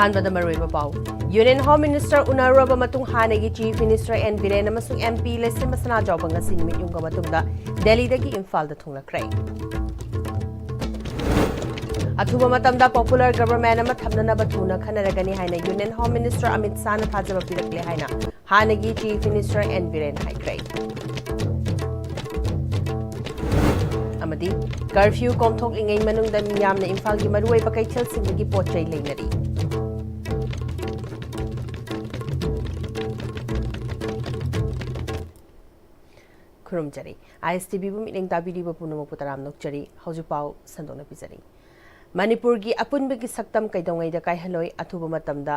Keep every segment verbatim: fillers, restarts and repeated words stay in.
ꯑꯍꯥꯟꯕꯗ ꯃꯔꯨꯑꯣꯏꯕ ꯄꯥꯎ꯫ Union Home Minister ꯎꯅꯔꯨꯔꯕ ꯃꯇꯨꯡ ꯍꯥꯟꯅꯒꯤ Chief Minister ꯑꯦꯟ ꯕꯤꯔꯦꯟ ꯑꯃꯁꯨꯡ ꯑꯦꯝ ꯄꯤ ꯂꯩꯁꯦꯝꯕ ꯁꯅꯥꯖꯥꯎꯕ ꯉꯁꯤ ꯅꯨꯃꯤꯠ ꯌꯨꯡꯕ ꯃꯇꯨꯡꯗ ꯗꯦꯜꯂꯤꯗꯒꯤ ꯏꯝꯐꯥꯜꯗ ꯊꯨꯡꯂꯈ꯭ꯔꯦ꯫ ꯑꯊꯨꯕ ꯃꯇꯝꯗ popular government ꯑꯃ ꯊꯝꯅꯅꯕ ꯊꯨꯅ ꯈꯟꯅꯔꯒꯅꯤ ꯍꯥꯏꯅ Union Home Minister ꯑꯃꯤꯠ ꯁꯥꯍꯅ ꯊꯥꯖꯕ ꯄꯤꯔꯛꯂꯦ ꯍꯥꯏꯅ ꯍꯥꯟꯅꯒꯤ Chief Minister ꯑꯦꯟ ꯕꯤꯔꯦꯟ ꯍꯥꯏꯈ꯭ꯔꯦ꯫ ꯑꯃꯗꯤ curfew ꯀꯣꯝꯊꯣꯛꯂꯤꯉꯩ ꯃꯅꯨꯡꯗ ꯃꯤꯌꯥꯝꯅ ꯏꯝꯐꯥꯜꯒꯤ ꯃꯔꯨꯑꯣꯏꯕ ꯀꯩꯊꯦꯜꯁꯤꯡꯗꯒꯤ ꯄꯣꯠ ꯆꯩ ꯂꯩꯅꯔꯤ꯫ ꯈꯨꯔꯨꯝꯖꯔꯤ꯫ ꯑꯥꯏ ꯑꯦꯁ ꯇꯤ ꯚꯤꯕꯨ ꯃꯤꯠꯌꯦꯡ ꯇꯥꯕꯤꯔꯤꯕ ꯄꯨꯝꯅꯃꯛꯄꯨ ꯇꯔꯥꯝꯅ ꯑꯣꯛꯆꯔꯤ꯫ ꯍꯧꯖꯤꯛ ꯄꯥꯎ ꯁꯟꯗꯣꯛꯅ ꯄꯤꯖꯔꯤ꯫ ꯃꯅꯤꯄꯨꯔꯒꯤ ꯑꯄꯨꯟꯕꯒꯤ ꯁꯛꯇꯝ ꯀꯩꯗꯧꯉꯩꯗ ꯀꯥꯏꯍꯜꯂꯣꯏ꯫ ꯑꯊꯨꯕ ꯃꯇꯝꯗ,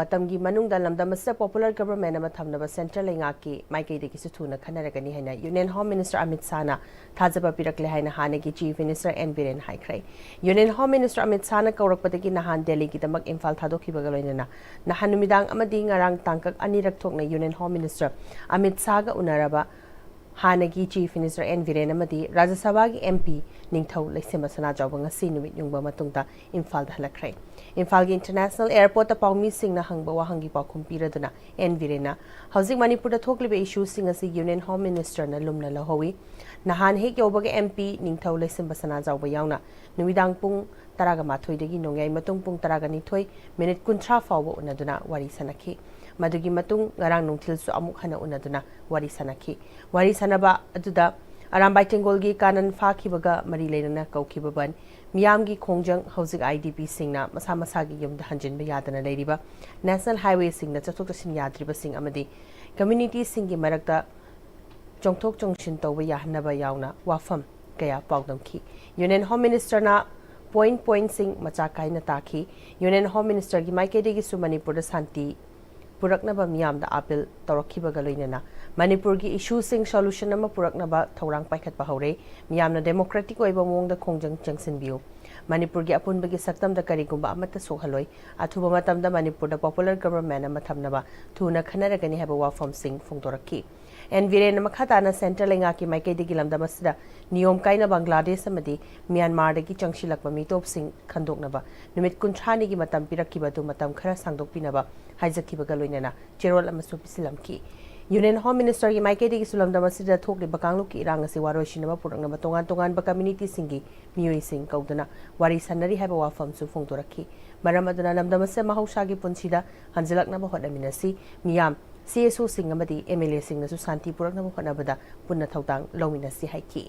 ꯃꯇꯝꯒꯤ ꯃꯅꯨꯡꯗ ꯂꯝꯗꯝ ꯑꯁꯤꯗ popular government ꯑꯃ ꯊꯝꯅꯕ central ꯂꯩꯉꯥꯛꯀꯤ ꯃꯥꯏꯀꯩꯗꯒꯤꯁꯨ ꯊꯨꯅ ꯈꯟꯅꯔꯒꯅꯤ ꯍꯥꯏꯅ Union Home Minister ꯑꯃꯤꯠ ꯁꯥꯍꯅ ꯊꯥꯖꯕ ꯄꯤꯔꯛꯂꯦ ꯍꯥꯏꯅ ꯍꯥꯟꯅꯒꯤ Chief Minister ꯑꯦꯟ ꯕꯤꯔꯦꯟ ꯍꯥꯏꯈ꯭ꯔꯦ꯫ Union Home Minister ꯑꯃꯤꯠ ꯁꯥꯍꯅ ꯀꯧꯔꯛꯄꯗꯒꯤ ꯅꯍꯥꯟ ꯗꯦꯜꯂꯤꯒꯤꯗꯃꯛ ꯏꯝꯐꯥꯜ ꯊꯥꯗꯣꯛꯈꯤꯕꯒ ꯂꯣꯏꯅꯅ ꯅꯍꯥꯟ ꯅꯨꯃꯤꯗꯥꯡ ꯑꯃꯗꯤ ꯉꯔꯥꯡ ꯇꯥꯡꯀꯛ ꯑꯅꯤꯔꯛ ꯊꯣꯛꯅ Union Home Minister ꯑꯃꯤꯠ ꯁꯥꯍꯒ ꯎꯅꯔꯕ ꯍꯥꯟꯅꯒꯤ Chief Minister ꯑꯦꯟ ꯕꯤꯔꯦꯟ ꯑꯃꯗꯤ ꯔꯥꯖ꯭ꯌ ꯁꯚꯥꯒꯤ ꯑꯦꯝ ꯄꯤ ꯅꯤꯡꯊꯧ ꯂꯩꯁꯦꯝꯕ ꯁꯅꯥꯖꯥꯎꯕ ꯉꯁꯤ ꯅꯨꯃꯤꯠ ꯌꯨꯡꯕ ꯃꯇꯨꯡꯗ ꯏꯝꯐꯥꯜꯗ ꯍꯜꯂꯛꯈ꯭ꯔꯦ꯫ ꯏꯝꯐꯥꯜꯒꯤ International Airportꯇ ꯄꯥꯎꯃꯤꯁꯤꯡꯅ ꯍꯪꯕ ꯋꯥꯍꯪꯒꯤ ꯄꯥꯎꯈꯨꯝ ꯄꯤꯔꯗꯨꯅ ꯑꯦꯟ ꯕꯤꯔꯦꯟꯅ ꯍꯧꯖꯤꯛ ꯃꯅꯤꯄꯨꯔꯗ ꯊꯣꯛꯂꯤꯕ issueꯁꯤꯡ ꯑꯁꯤ Union Home Ministerꯅ ꯂꯨꯝꯅ ꯂꯧꯍꯧꯏ꯫ ꯅꯍꯥꯟ ꯍꯦꯛ ꯌꯧꯕꯒ ꯑꯦꯝ ꯄꯤ ꯅꯤꯡꯊꯧ ꯂꯩꯁꯦꯝꯕ ꯁꯅꯥꯖꯥꯎꯕ ꯌꯥꯎꯅ ꯅꯨꯃꯤꯗꯥꯡ ꯄꯨꯡ ꯇꯔꯥꯒ ꯃꯥꯊꯣꯏꯗꯒꯤ ꯅꯣꯡꯌꯥꯏ ꯃꯇꯨꯡ ꯄꯨꯡ ꯇꯔꯥꯒ ꯅꯤꯊꯣꯏ minute ꯀꯨꯟꯊ꯭ꯔꯥ ꯐꯥꯎꯕ ꯎꯅꯗꯨꯅ ꯋꯥꯔꯤ ꯁꯥꯅꯈꯤ꯫ ꯃꯗꯨꯒꯤ ꯃꯇꯨꯡ ꯉꯔꯥꯡ ꯅꯨꯡꯊꯤꯜꯁꯨ ꯑꯃꯨꯛ ꯍꯟꯅ ꯎꯅꯗꯨꯅ ꯋꯥꯔꯤ ꯁꯥꯅꯈꯤ꯫ ꯋꯥꯔꯤ ꯁꯥꯅꯕ ꯑꯗꯨꯗ ꯑꯔꯥꯝꯕꯥꯏ ꯇꯦꯡꯒꯣꯜꯒꯤ ꯀꯥꯅꯟ ꯐꯥꯈꯤꯕꯒ ꯃꯔꯤ ꯂꯩꯅꯅ ꯀꯧꯈꯤꯕ ꯕꯟ, ꯃꯤꯌꯥꯝꯒꯤ ꯈꯣꯡꯖꯪ, ꯍꯧꯖꯤꯛ ꯑꯥꯏ ꯗꯤ ꯄꯤꯁꯤꯡꯅ ꯃꯁꯥ ꯃꯁꯥꯒꯤ ꯌꯨꯝꯗ ꯍꯟꯖꯤꯟꯕ ꯌꯥꯗꯅ ꯂꯩꯔꯤꯕ, national highwayꯁꯤꯡꯗ ꯆꯠꯊꯣꯛ ꯆꯠꯁꯤꯟ ꯌꯥꯗ꯭ꯔꯤꯕꯁꯤꯡ ꯑꯃꯗꯤ communityꯁꯤꯡꯒꯤ ꯃꯔꯛꯇ ꯆꯣꯡꯊꯣꯛ ꯆꯣꯡꯁꯤꯟ ꯇꯧꯕ ꯌꯥꯍꯟꯅꯕ ꯌꯥꯎꯅ ꯋꯥꯐꯝ ꯀꯌꯥ ꯄꯥꯎꯗꯝꯈꯤ꯫ Union Home Ministerꯅ point pointꯁꯤꯡ ꯃꯆꯥ ꯀꯥꯏꯅ ꯇꯥꯈꯤ꯫ Union Home Ministerꯒꯤ ꯃꯥꯏꯀꯩꯗꯒꯤꯁꯨ ꯃꯅꯤꯄꯨꯔꯗ ꯁꯥꯟꯇꯤ ꯄꯨꯔꯛꯅꯕ ꯃꯤꯌꯥꯝꯗ appeal ꯇꯧꯔꯛꯈꯤꯕꯒ ꯂꯣꯏꯅꯅ ꯃꯅꯤꯄꯨꯔꯒꯤ issueꯁꯤꯡ solution ꯑꯃ ꯄꯨꯔꯛꯅꯕ ꯊꯧꯔꯥꯡ ꯄꯥꯏꯈꯠꯄ ꯍꯧꯔꯦ꯫ ꯃꯤꯌꯥꯝꯅ democratic ꯑꯣꯏꯕ ꯃꯑꯣꯡꯗ ꯈꯣꯡꯖꯪ ꯆꯪꯁꯤꯟꯕꯤꯌꯨ꯫ ꯃꯅꯤꯄꯨꯔꯒꯤ ꯑꯄꯨꯟꯕꯒꯤ ꯁꯛꯇꯝꯗ ꯀꯔꯤꯒꯨꯝꯕ ꯑꯃꯠꯇ ꯁꯣꯛꯍꯜꯂꯣꯏ꯫ ꯑꯊꯨꯕ ꯃꯇꯝꯗ ꯃꯅꯤꯄꯨꯔꯗ popular government ꯑꯃ ꯊꯝꯅꯕ ꯊꯨꯅ ꯈꯟꯅꯔꯒꯅꯤ ꯍꯥꯏꯕ ꯋꯥꯐꯝꯁꯤꯡ ꯐꯣꯡꯗꯣꯔꯛꯈꯤ꯫ ꯑꯦꯟ ꯕꯤꯔꯦꯟꯅ ꯃꯈꯥ ꯇꯥꯅ centre ꯂꯩꯉꯥꯛꯀꯤ ꯃꯥꯏꯀꯩꯗꯒꯤ ꯂꯝꯗꯝ ꯑꯁꯤꯗ ꯅꯤꯌꯣꯝ ꯀꯥꯏꯅ ꯕꯪꯒ꯭ꯂꯥꯗꯦꯁ ꯑꯃꯗꯤ ꯃ꯭ꯌꯥꯟꯃꯥꯔꯗꯒꯤ ꯆꯪꯁꯤꯜꯂꯛꯄ ꯃꯤꯇꯣꯞꯁꯤꯡ ꯈꯟꯗꯣꯛꯅꯕ ꯅꯨꯃꯤꯠ ꯀꯨꯟꯊ꯭ꯔꯥꯅꯤꯒꯤ ꯃꯇꯝ ꯄꯤꯔꯛꯈꯤꯕ ꯑꯗꯨ ꯃꯇꯝ ꯈꯔ ꯁꯥꯡꯗꯣꯛꯄꯤꯅꯕ ꯍꯥꯏꯖꯈꯤꯕꯒ ꯂꯣꯏꯅꯅ ꯆꯦꯔꯣꯜ ꯑꯃꯁꯨ ꯄꯤꯁꯤꯜꯂꯝꯈꯤ꯫ Union Home Minister ꯒꯤ ꯃꯥꯏꯀꯩꯗꯒꯤꯁꯨ ꯂꯝꯗꯝ ꯑꯁꯤꯗ ꯊꯣꯛꯂꯤꯕ ꯀꯥꯡꯂꯨꯞꯀꯤ ꯏꯔꯥꯡ ꯑꯁꯤ ꯋꯥꯔꯣꯏꯁꯤꯟꯅꯕ ꯄꯨꯔꯛꯅꯕ ꯇꯣꯉꯥꯟ ꯇꯣꯉꯥꯟꯕ community ꯁꯤꯡꯒꯤ ꯃꯤꯑꯣꯏꯁꯤꯡ ꯀꯧꯗꯨꯅ ꯋꯥꯔꯤ ꯁꯥꯟꯅꯔꯤ ꯍꯥꯏꯕ ꯋꯥꯐꯝꯁꯨ ꯐꯣꯡꯗꯣꯔꯛꯈꯤ꯫ ꯃꯔꯝ ꯑꯗꯨꯅ ꯂꯝꯗꯝ ꯑꯁꯤ ꯃꯍꯧꯁꯥꯒꯤ ꯄꯨꯟꯁꯤꯗ ꯍꯟꯖꯤꯜꯂꯛꯅꯕ ꯍꯣꯠꯅꯃꯤꯟꯅꯁꯤ꯫ ꯃꯤꯌꯥꯝ, C S O ꯁꯤꯡ ꯑꯃꯗꯤ M L A ꯁꯤꯡꯅꯁꯨ ꯁꯥꯟꯇꯤ ꯄꯨꯔꯛꯅꯕ ꯍꯣꯠꯅꯕꯗ ꯄꯨꯟꯅ ꯊꯧꯗꯥꯡ ꯂꯧꯃꯤꯟꯅꯁꯤ ꯍꯥꯏꯈꯤ꯫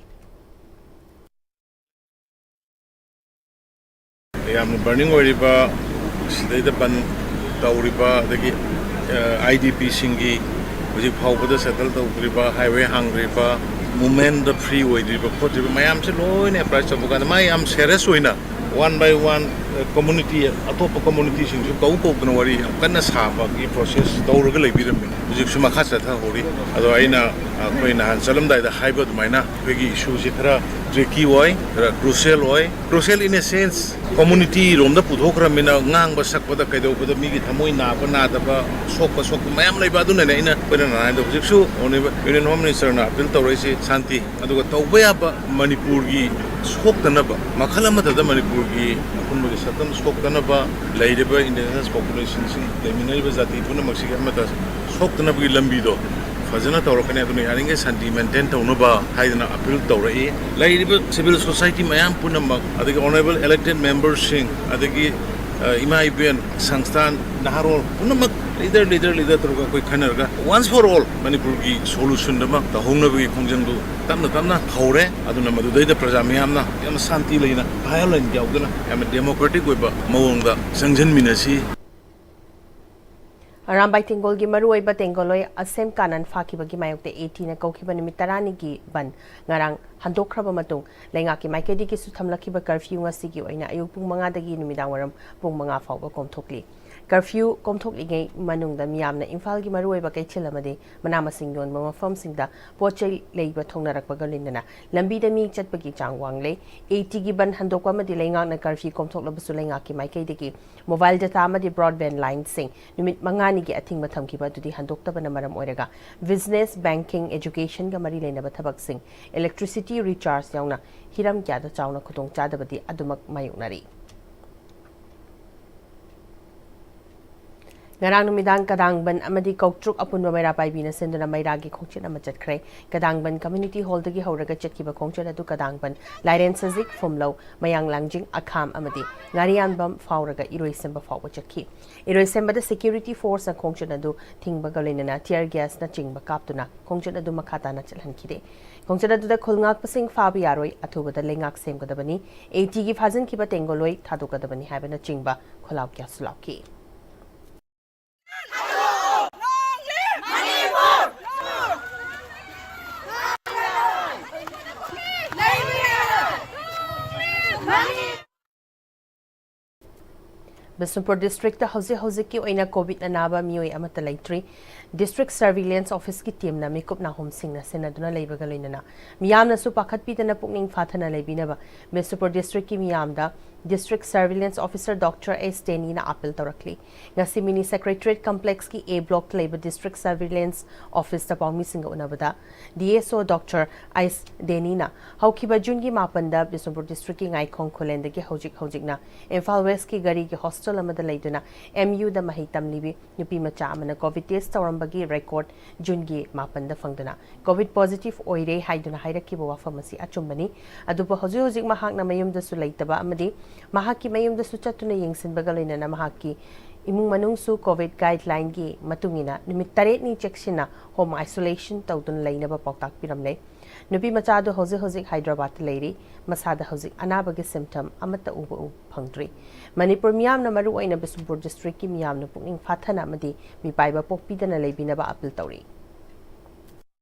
ꯌꯥꯝꯅ burning ꯑꯣꯏꯔꯤꯕ, ꯁꯤꯗꯩꯗ ꯕꯟ ꯇꯧꯔꯤꯕ, ꯑꯗꯒꯤ I D P ꯁꯤꯡꯒꯤ ꯍꯧꯖꯤꯛ ꯐꯥꯎꯕꯗ settle ꯇꯧꯗ꯭ꯔꯤꯕ, highway ꯍꯥꯡꯗ꯭ꯔꯤꯕ, movement ꯗ free ꯑꯣꯏꯗ꯭ꯔꯤꯕ ꯈꯣꯠꯇ꯭ꯔꯤꯕ ꯃꯌꯥꯝꯁꯦ ꯂꯣꯏꯅ apprise ꯇꯧꯕ ꯀꯥꯟꯗ ꯃꯥ ꯌꯥꯝ serious ꯑꯣꯏꯅ one by one community, ꯑꯇꯣꯞꯄ community ꯁꯤꯡꯁꯨ ꯀꯧ ꯀꯧꯗꯅ ꯋꯥꯔꯤ ꯌꯥꯝ ꯀꯟꯅ ꯁꯥꯕꯒꯤ process ꯇꯧꯔꯒ ꯂꯩꯕꯤꯔꯝꯃꯤ꯫ ꯍꯧꯖꯤꯛꯁꯨ ꯃꯈꯥ ꯆꯠꯊꯍꯧꯔꯤ꯫ ꯑꯗꯣ ꯑꯩꯅ, ꯑꯩꯈꯣꯏ ꯅꯍꯥꯟ ꯆꯠꯂꯝꯗꯥꯏꯗ ꯍꯥꯏꯕ ꯑꯗꯨꯃꯥꯏꯅ, ꯑꯩꯈꯣꯏꯒꯤ issue ꯁꯦ ꯈꯔ tricky ꯑꯣꯏ, ꯈꯔ crucial ꯑꯣꯏ꯫ Crucial in a sense, community ꯔꯣꯝꯗ ꯄꯨꯊꯣꯛꯈ꯭ꯔꯃꯤꯅ ꯉꯥꯡꯕ ꯁꯛꯄꯗ ꯀꯩꯗꯧꯕꯗ ꯃꯤꯒꯤ ꯊꯃꯣꯏ ꯅꯥꯕ ꯅꯥꯗꯕ, ꯁꯣꯛꯄ ꯁꯣꯛꯄ ꯃꯌꯥꯝ ꯂꯩꯕ꯫ ꯑꯗꯨꯅꯅꯦ ꯑꯩꯅ, ꯑꯩꯈꯣꯏꯅ ꯅꯍꯥꯟꯗꯣ ꯍꯧꯖꯤꯛꯁꯨ Honourable Union Home Minister ꯅ appeal ꯇꯧꯔꯛꯏꯁꯤ ꯁꯥꯟꯇꯤ, ꯑꯗꯨꯒ ꯇꯧꯕ ꯌꯥꯕ ꯃꯅꯤꯄꯨꯔꯒꯤ ꯁꯣꯛꯇꯅꯕ, ꯃꯈꯜ ꯑꯃꯠꯇꯗ ꯃꯅꯤꯄꯨꯔꯒꯤ ꯑꯄꯨꯟꯕꯒꯤ ꯁꯛꯇꯝ ꯁꯣꯛꯇꯅꯕ, ꯂꯩꯔꯤꯕ indigenous population ꯁꯤꯡ, ꯂꯩꯃꯤꯟꯅꯔꯤꯕ ꯖꯥꯇꯤ ꯄꯨꯝꯅꯃꯛꯁꯤꯒꯤ ꯑꯃꯠꯇ ꯁꯣꯛꯇꯅꯕꯒꯤ ꯂꯝꯕꯤꯗꯣ ꯐꯖꯅ ꯇꯧꯔꯛꯀꯅꯤ꯫ ꯑꯗꯨꯅ ꯌꯥꯔꯤꯈꯩ ꯁꯥꯟꯇꯤ maintain ꯇꯧꯅꯕ ꯍꯥꯏꯗꯅ appeal ꯇꯧꯔꯛꯏ꯫ ꯂꯩꯔꯤꯕ civil society ꯃꯌꯥꯝ ꯄꯨꯝꯅꯃꯛ, ꯑꯗꯒꯤ Honourable elected member ꯁꯤꯡ, ꯑꯗꯒꯤ, ꯑ, ꯏꯃꯥ ꯏꯕꯦꯟ, ꯁꯪꯁꯊꯥꯟ, ꯅꯍꯥꯔꯣꯜ ꯄꯨꯝꯅꯃꯛ, leader, leader, leader ꯇꯧꯔꯒ ꯑꯩꯈꯣꯏ ꯈꯟꯅꯔꯒ once for all ꯃꯅꯤꯄꯨꯔꯒꯤ solution ꯑꯃ ꯇꯧꯍꯧꯅꯕꯒꯤ ꯈꯣꯡꯖꯪꯗꯨ ꯇꯞꯅ ꯇꯞꯅ ꯍꯧꯔꯦ꯫ ꯑꯗꯨꯅ ꯃꯗꯨꯗꯩꯗ ꯄ꯭ꯔꯖꯥ ꯃꯤꯌꯥꯝꯅ ꯌꯥꯝꯅ ꯁꯥꯟꯇꯤ ꯂꯩꯅ, violence ꯌꯥꯎꯗꯅ, ꯌꯥꯝꯅ democratic ꯑꯣꯏꯕ ꯃꯑꯣꯡꯗ ꯆꯪꯁꯤꯟꯃꯤꯟꯅꯁꯤ꯫ ꯑꯔꯥꯝꯕꯥꯏ ꯇꯦꯡꯒꯣꯜꯒꯤ ꯃꯔꯨꯑꯣꯏꯕ ꯇꯦꯡꯒꯣꯜꯂꯣꯏ ꯑꯁꯦꯝ ꯀꯥꯅꯟ ꯐꯥꯈꯤꯕꯒꯤ ꯃꯥꯌꯣꯛꯇ A T ꯅ ꯀꯧꯈꯤꯕ ꯅꯨꯃꯤꯠ ꯇꯔꯥꯅꯤꯒꯤ ꯕꯟ ꯉꯔꯥꯡ ꯍꯟꯗꯣꯛꯈ꯭ꯔꯕ ꯃꯇꯨꯡ, ꯂꯩꯉꯥꯛꯀꯤ ꯃꯥꯏꯀꯩꯗꯒꯤꯁꯨ ꯊꯝꯂꯛꯈꯤꯕ curfew ꯉꯁꯤꯒꯤ ꯑꯣꯏꯅ ꯑꯌꯨꯛ ꯄꯨꯡ ꯃꯉꯥꯗꯒꯤ ꯅꯨꯃꯤꯗꯥꯡ ꯋꯥꯏꯔꯝ ꯄꯨꯡ ꯃꯉꯥ ꯐꯥꯎꯕ ꯀꯣꯝꯊꯣꯛꯂꯤ꯫ ꯀꯔꯐ꯭ꯌꯨ ꯀꯣꯝꯊꯣꯛꯂꯤꯉꯩ ꯃꯅꯨꯡꯗ ꯃꯤꯌꯥꯝꯅ ꯏꯝꯐꯥꯜꯒꯤ ꯃꯔꯨꯑꯣꯏꯕ ꯀꯩꯊꯦꯜ ꯑꯃꯗꯤ ꯃꯅꯥ ꯃꯁꯤꯡ ꯌꯣꯟꯕ ꯃꯐꯝꯁꯤꯡꯗ ꯄꯣꯠ ꯆꯩ ꯂꯩꯕ ꯊꯣꯡꯅꯔꯛꯄꯒ ꯂꯣꯏꯅꯅ ꯂꯝꯕꯤꯗ ꯃꯤ ꯆꯠꯄꯒꯤ ꯆꯥꯡ ꯋꯥꯡꯂꯦ꯫ ꯑꯦ ꯇꯤꯒꯤ ꯕꯟ ꯍꯟꯗꯣꯛꯄ ꯑꯃꯗꯤ ꯂꯩꯉꯥꯛꯅ ꯀꯔꯐ꯭ꯌꯨ ꯀꯣꯝꯊꯣꯛꯂꯕꯁꯨ ꯂꯩꯉꯥꯛꯀꯤ ꯃꯥꯏꯀꯩꯗꯒꯤ ꯃꯣꯕꯥꯏꯜ ꯗꯇꯥ ꯑꯃꯗꯤ ꯕ꯭ꯔꯣꯗꯕꯦꯟ ꯂꯥꯏꯟꯁꯤꯡ ꯅꯨꯃꯤꯠ ꯃꯉꯥꯅꯤꯒꯤ ꯑꯊꯤꯡꯕ ꯊꯝꯈꯤꯕ ꯑꯗꯨꯗꯤ ꯍꯟꯗꯣꯛꯇꯕꯅ ꯃꯔꯝ ꯑꯣꯏꯔꯒ ꯕꯤꯖꯤꯅꯦꯁ, ꯕꯦꯡꯀꯤꯡ, ꯑꯦꯖꯨꯀꯦꯁꯟꯒ ꯃꯔꯤ ꯂꯩꯅꯕ ꯊꯕꯛꯁꯤꯡ, ꯏꯂꯦꯛꯇ꯭ꯔꯤꯁꯤꯇꯤ ꯔꯤꯆꯥꯔꯖ ꯌꯥꯎꯅ ꯍꯤꯔꯝ ꯀꯌꯥꯗ ꯆꯥꯎꯅ ꯈꯨꯗꯣꯡꯆꯥꯗꯕꯗꯤ ꯑꯗꯨꯃꯛ ꯃꯥꯌꯣꯛꯅꯔꯤ꯫ ꯉꯔꯥꯡ ꯅꯨꯃꯤꯗꯥꯡ ꯀꯗꯥꯡꯕꯟ ꯑꯃꯗꯤ ꯀꯧꯇ꯭ꯔꯨꯛ ꯑꯄꯨꯟꯕ ꯃꯩꯔꯥ ꯄꯥꯏꯕꯤꯅ ꯁꯤꯟꯗꯨꯅ ꯃꯩꯔꯥꯒꯤ ꯈꯣꯡꯆꯠ ꯑꯃ ꯆꯠꯈ꯭ꯔꯦ꯫ ꯀꯗꯥꯡꯕꯟ ꯀꯝꯃ꯭ꯌꯨꯅꯤꯇꯤ ꯍꯣꯜꯗꯒꯤ ꯍꯧꯔꯒ ꯆꯠꯈꯤꯕ ꯈꯣꯡꯆꯠ ꯑꯗꯨ ꯀꯗꯥꯡꯕꯟ, ꯂꯥꯏꯔꯦꯟ ꯁꯖꯤꯛ, ꯐꯨꯝꯂꯧ, ꯃꯌꯥꯡ ꯂꯥꯡꯖꯤꯡ, ꯑꯈꯥꯝ ꯑꯃꯗꯤ ꯉꯥꯔꯤꯌꯥꯟꯕꯝ ꯐꯥꯎꯔꯒ ꯏꯔꯣꯏꯁꯦꯝꯕ ꯐꯥꯎꯕ ꯆꯠꯈꯤ꯫ ꯏꯔꯣꯏꯁꯦꯝꯕꯗ ꯁꯦꯀ꯭ꯌꯨꯔꯤꯇꯤ ꯐꯣꯔꯁꯅ ꯈꯣꯡꯆꯠ ꯑꯗꯨ ꯊꯤꯡꯕꯒ ꯂꯣꯏꯅꯅ ꯇꯤꯌꯔ ꯒ꯭ꯌꯥꯁꯅꯆꯤꯡꯕ ꯀꯥꯞꯇꯨꯅ ꯈꯣꯡꯆꯠ ꯑꯗꯨ ꯃꯈꯥ ꯇꯥꯅ ꯆꯠꯍꯟꯈꯤꯗꯦ꯫ ꯈꯣꯡꯆꯠ ꯑꯗꯨꯗ ꯈꯨꯜ ꯉꯥꯛꯄꯁꯤꯡ ꯐꯥꯕ ꯌꯥꯔꯣꯏ, ꯑꯊꯨꯕꯗ ꯂꯩꯉꯥꯛ ꯁꯦꯝꯒꯗꯕꯅꯤ, ꯑꯦ ꯇꯤꯒꯤ ꯐꯥꯖꯤꯟꯈꯤꯕ ꯇꯦꯡꯒꯣꯂꯣꯏ ꯊꯥꯗꯣꯛꯀꯗꯕꯅꯤ ꯍꯥꯏꯕꯅꯆꯤꯡꯕ ꯈꯣꯜꯂꯥꯎ ꯀꯌꯥꯁꯨ ꯂꯥꯎꯈꯤ꯫ ꯕꯤꯁꯅꯨꯄꯨꯔ ꯗꯤꯁꯇ꯭ꯔꯤꯛꯇ ꯍꯧꯖꯤꯛ ꯍꯧꯖꯤꯛꯀꯤ ꯑꯣꯏꯅ ꯀꯣꯚꯤꯗ ꯑꯅꯥꯕ ꯃꯤꯑꯣꯏ ꯑꯃꯠꯇ ꯂꯩꯇ꯭ꯔꯤ꯫ ꯗꯤꯁꯇ꯭ꯔꯤꯛ ꯁꯔꯚꯤꯂꯦꯟꯁ ꯑꯣꯐꯤꯁꯀꯤ ꯇꯤꯝꯅ ꯃꯤꯀꯨꯞ ꯅꯥꯍꯣꯝꯁꯤꯡꯅ ꯁꯦꯟꯅꯗꯨꯅ ꯂꯩꯕꯒ ꯂꯣꯏꯅꯅ ꯃꯤꯌꯥꯝꯅꯁꯨ ꯄꯥꯈꯠꯄꯤꯗꯅ ꯄꯨꯛꯅꯤꯡ ꯐꯥꯊꯅ ꯂꯩꯕꯤꯅꯕ ꯕꯤꯁꯅꯨꯄꯨꯔ ꯗꯤꯁꯇ꯭ꯔꯤꯛꯀꯤ ꯃꯤꯌꯥꯝꯗ ꯗꯤꯁꯇ꯭ꯔꯤꯛ ꯁꯔꯚꯤꯂꯦꯟꯁ ꯑꯣꯐꯤꯁꯔ ꯗꯣꯛꯇꯔ ꯑꯦꯁ ꯗꯦꯅꯤꯅ ꯑꯥꯄꯤꯜ ꯇꯧꯔꯛꯂꯤ꯫ ꯉꯁꯤ ꯃꯤꯅꯤ ꯁꯦꯀ꯭ꯔꯦꯇꯔꯤꯌꯦꯠ ꯀꯝꯄ꯭ꯂꯦꯛꯁꯀꯤ ꯑꯦ ꯕ꯭ꯂꯣꯛꯇ ꯂꯩꯕ ꯗꯤꯁꯇ꯭ꯔꯤꯛ ꯁꯔꯚꯤꯂꯦꯟꯁ ꯑꯣꯐꯤꯁꯇ ꯄꯥꯎꯃꯤꯁꯤꯡꯒ ꯎꯅꯕꯗ ꯗꯤ ꯑꯦꯁ ꯑꯣ ꯗꯣꯛꯇꯔ ꯑꯦꯁ ꯗꯦꯅꯤꯅ ꯍꯧꯈꯤꯕ ꯖꯨꯟꯒꯤ ꯃꯥꯄꯟꯗ ꯕꯤꯁꯅꯨꯄꯨꯔ ꯗꯤꯁꯇ꯭ꯔꯤꯛꯀꯤ ꯉꯥꯏꯈꯣꯡ ꯈꯨꯂꯦꯟꯗꯒꯤ ꯍꯧꯖꯤꯛ ꯍꯧꯖꯤꯛꯅ ꯏꯝꯐꯥꯜ ꯋꯦꯁꯀꯤ ꯒꯥꯔꯤꯒꯤ ꯍꯣꯁꯇꯦꯜ ꯑꯃꯗ ꯂꯩꯗꯨꯅ ꯑꯦꯝ ꯌꯨꯗ ꯃꯍꯩ ꯇꯝꯂꯤꯕꯤ ꯅꯨꯄꯤ ꯃꯆꯥ ꯑꯃꯅ ꯀꯣꯚꯤꯗ ꯇꯦꯁ ꯇꯧꯔꯝꯕꯒꯤ ꯔꯦꯀꯣꯔꯗ ꯖꯨꯟꯒꯤ ꯃꯥꯄꯟꯗ ꯐꯪꯗꯨꯅ ꯀꯣꯚꯤꯗ ꯄꯣꯖꯤꯇꯤꯚ ꯑꯣꯏꯔꯦ ꯍꯥꯏꯗꯨꯅ ꯍꯥꯏꯔꯛꯈꯤꯕ ꯋꯥꯐꯝ ꯑꯁꯤ ꯑꯆꯨꯝꯕꯅꯤ꯫ ꯑꯗꯨꯕꯨ ꯍꯧꯖꯤꯛ ꯍꯧꯖꯤꯛ ꯃꯍꯥꯛꯅ ꯃꯌꯨꯝꯗꯁꯨ ꯂꯩꯇꯕ ꯑꯃꯗꯤ ꯃꯍꯥꯛꯀꯤ ꯃꯌꯨꯝꯗꯁꯨ ꯆꯠꯇꯨꯅ ꯌꯦꯡꯁꯤꯟꯕꯒ ꯂꯣꯏꯅꯅ ꯃꯍꯥꯛꯀꯤ ꯏꯃꯨꯡ ꯃꯅꯨꯡꯁꯨ ꯀꯣꯚꯤꯗ ꯒꯥꯏꯗꯂꯥꯏꯟꯒꯤ ꯃꯇꯨꯡ ꯏꯟꯅ ꯅꯨꯃꯤꯠ ꯇꯔꯦꯠꯅꯤ ꯆꯦꯛꯁꯤꯟꯅ ꯍꯣꯝ ꯑꯥꯏꯁꯣꯂꯦꯁꯟ ꯇꯧꯗꯨꯅ ꯂꯩꯅꯕ ꯄꯥꯎꯇꯥꯛ ꯄꯤꯔꯝꯂꯦ꯫ ꯅꯨꯄꯤ ꯃꯆꯥ ꯑꯗꯨ ꯍꯧꯖꯤꯛ ꯍꯧꯖꯤꯛ ꯍꯥꯏꯗ꯭ꯔꯕꯥꯗꯇ ꯂꯩꯔꯤ꯫ ꯃꯁꯥꯗ ꯍꯧꯖꯤꯛ ꯑꯅꯥꯕꯒꯤ ꯁꯤꯝꯇꯝ ꯑꯃꯠꯇ ꯎꯕ ꯎ-, ꯐꯪꯗ꯭ꯔꯤ꯫ ꯃꯅꯤꯄꯨꯔ ꯃꯤꯌꯥꯝꯅ, ꯃꯔꯨꯑꯣꯏꯅ ꯕꯤꯁꯅꯨꯄꯨꯔ ꯗꯤꯁꯇ꯭ꯔꯤꯛꯀꯤ ꯃꯤꯌꯥꯝꯅ ꯄꯨꯛꯅꯤꯡ ꯐꯥꯊꯅ ꯑꯃꯗꯤ ꯃꯤꯄꯥꯏꯕ ꯄꯣꯛꯄꯤꯗꯅ ꯂꯩꯕꯤꯅꯕ ꯑꯥꯄꯤꯜ ꯇꯧꯔꯤ꯫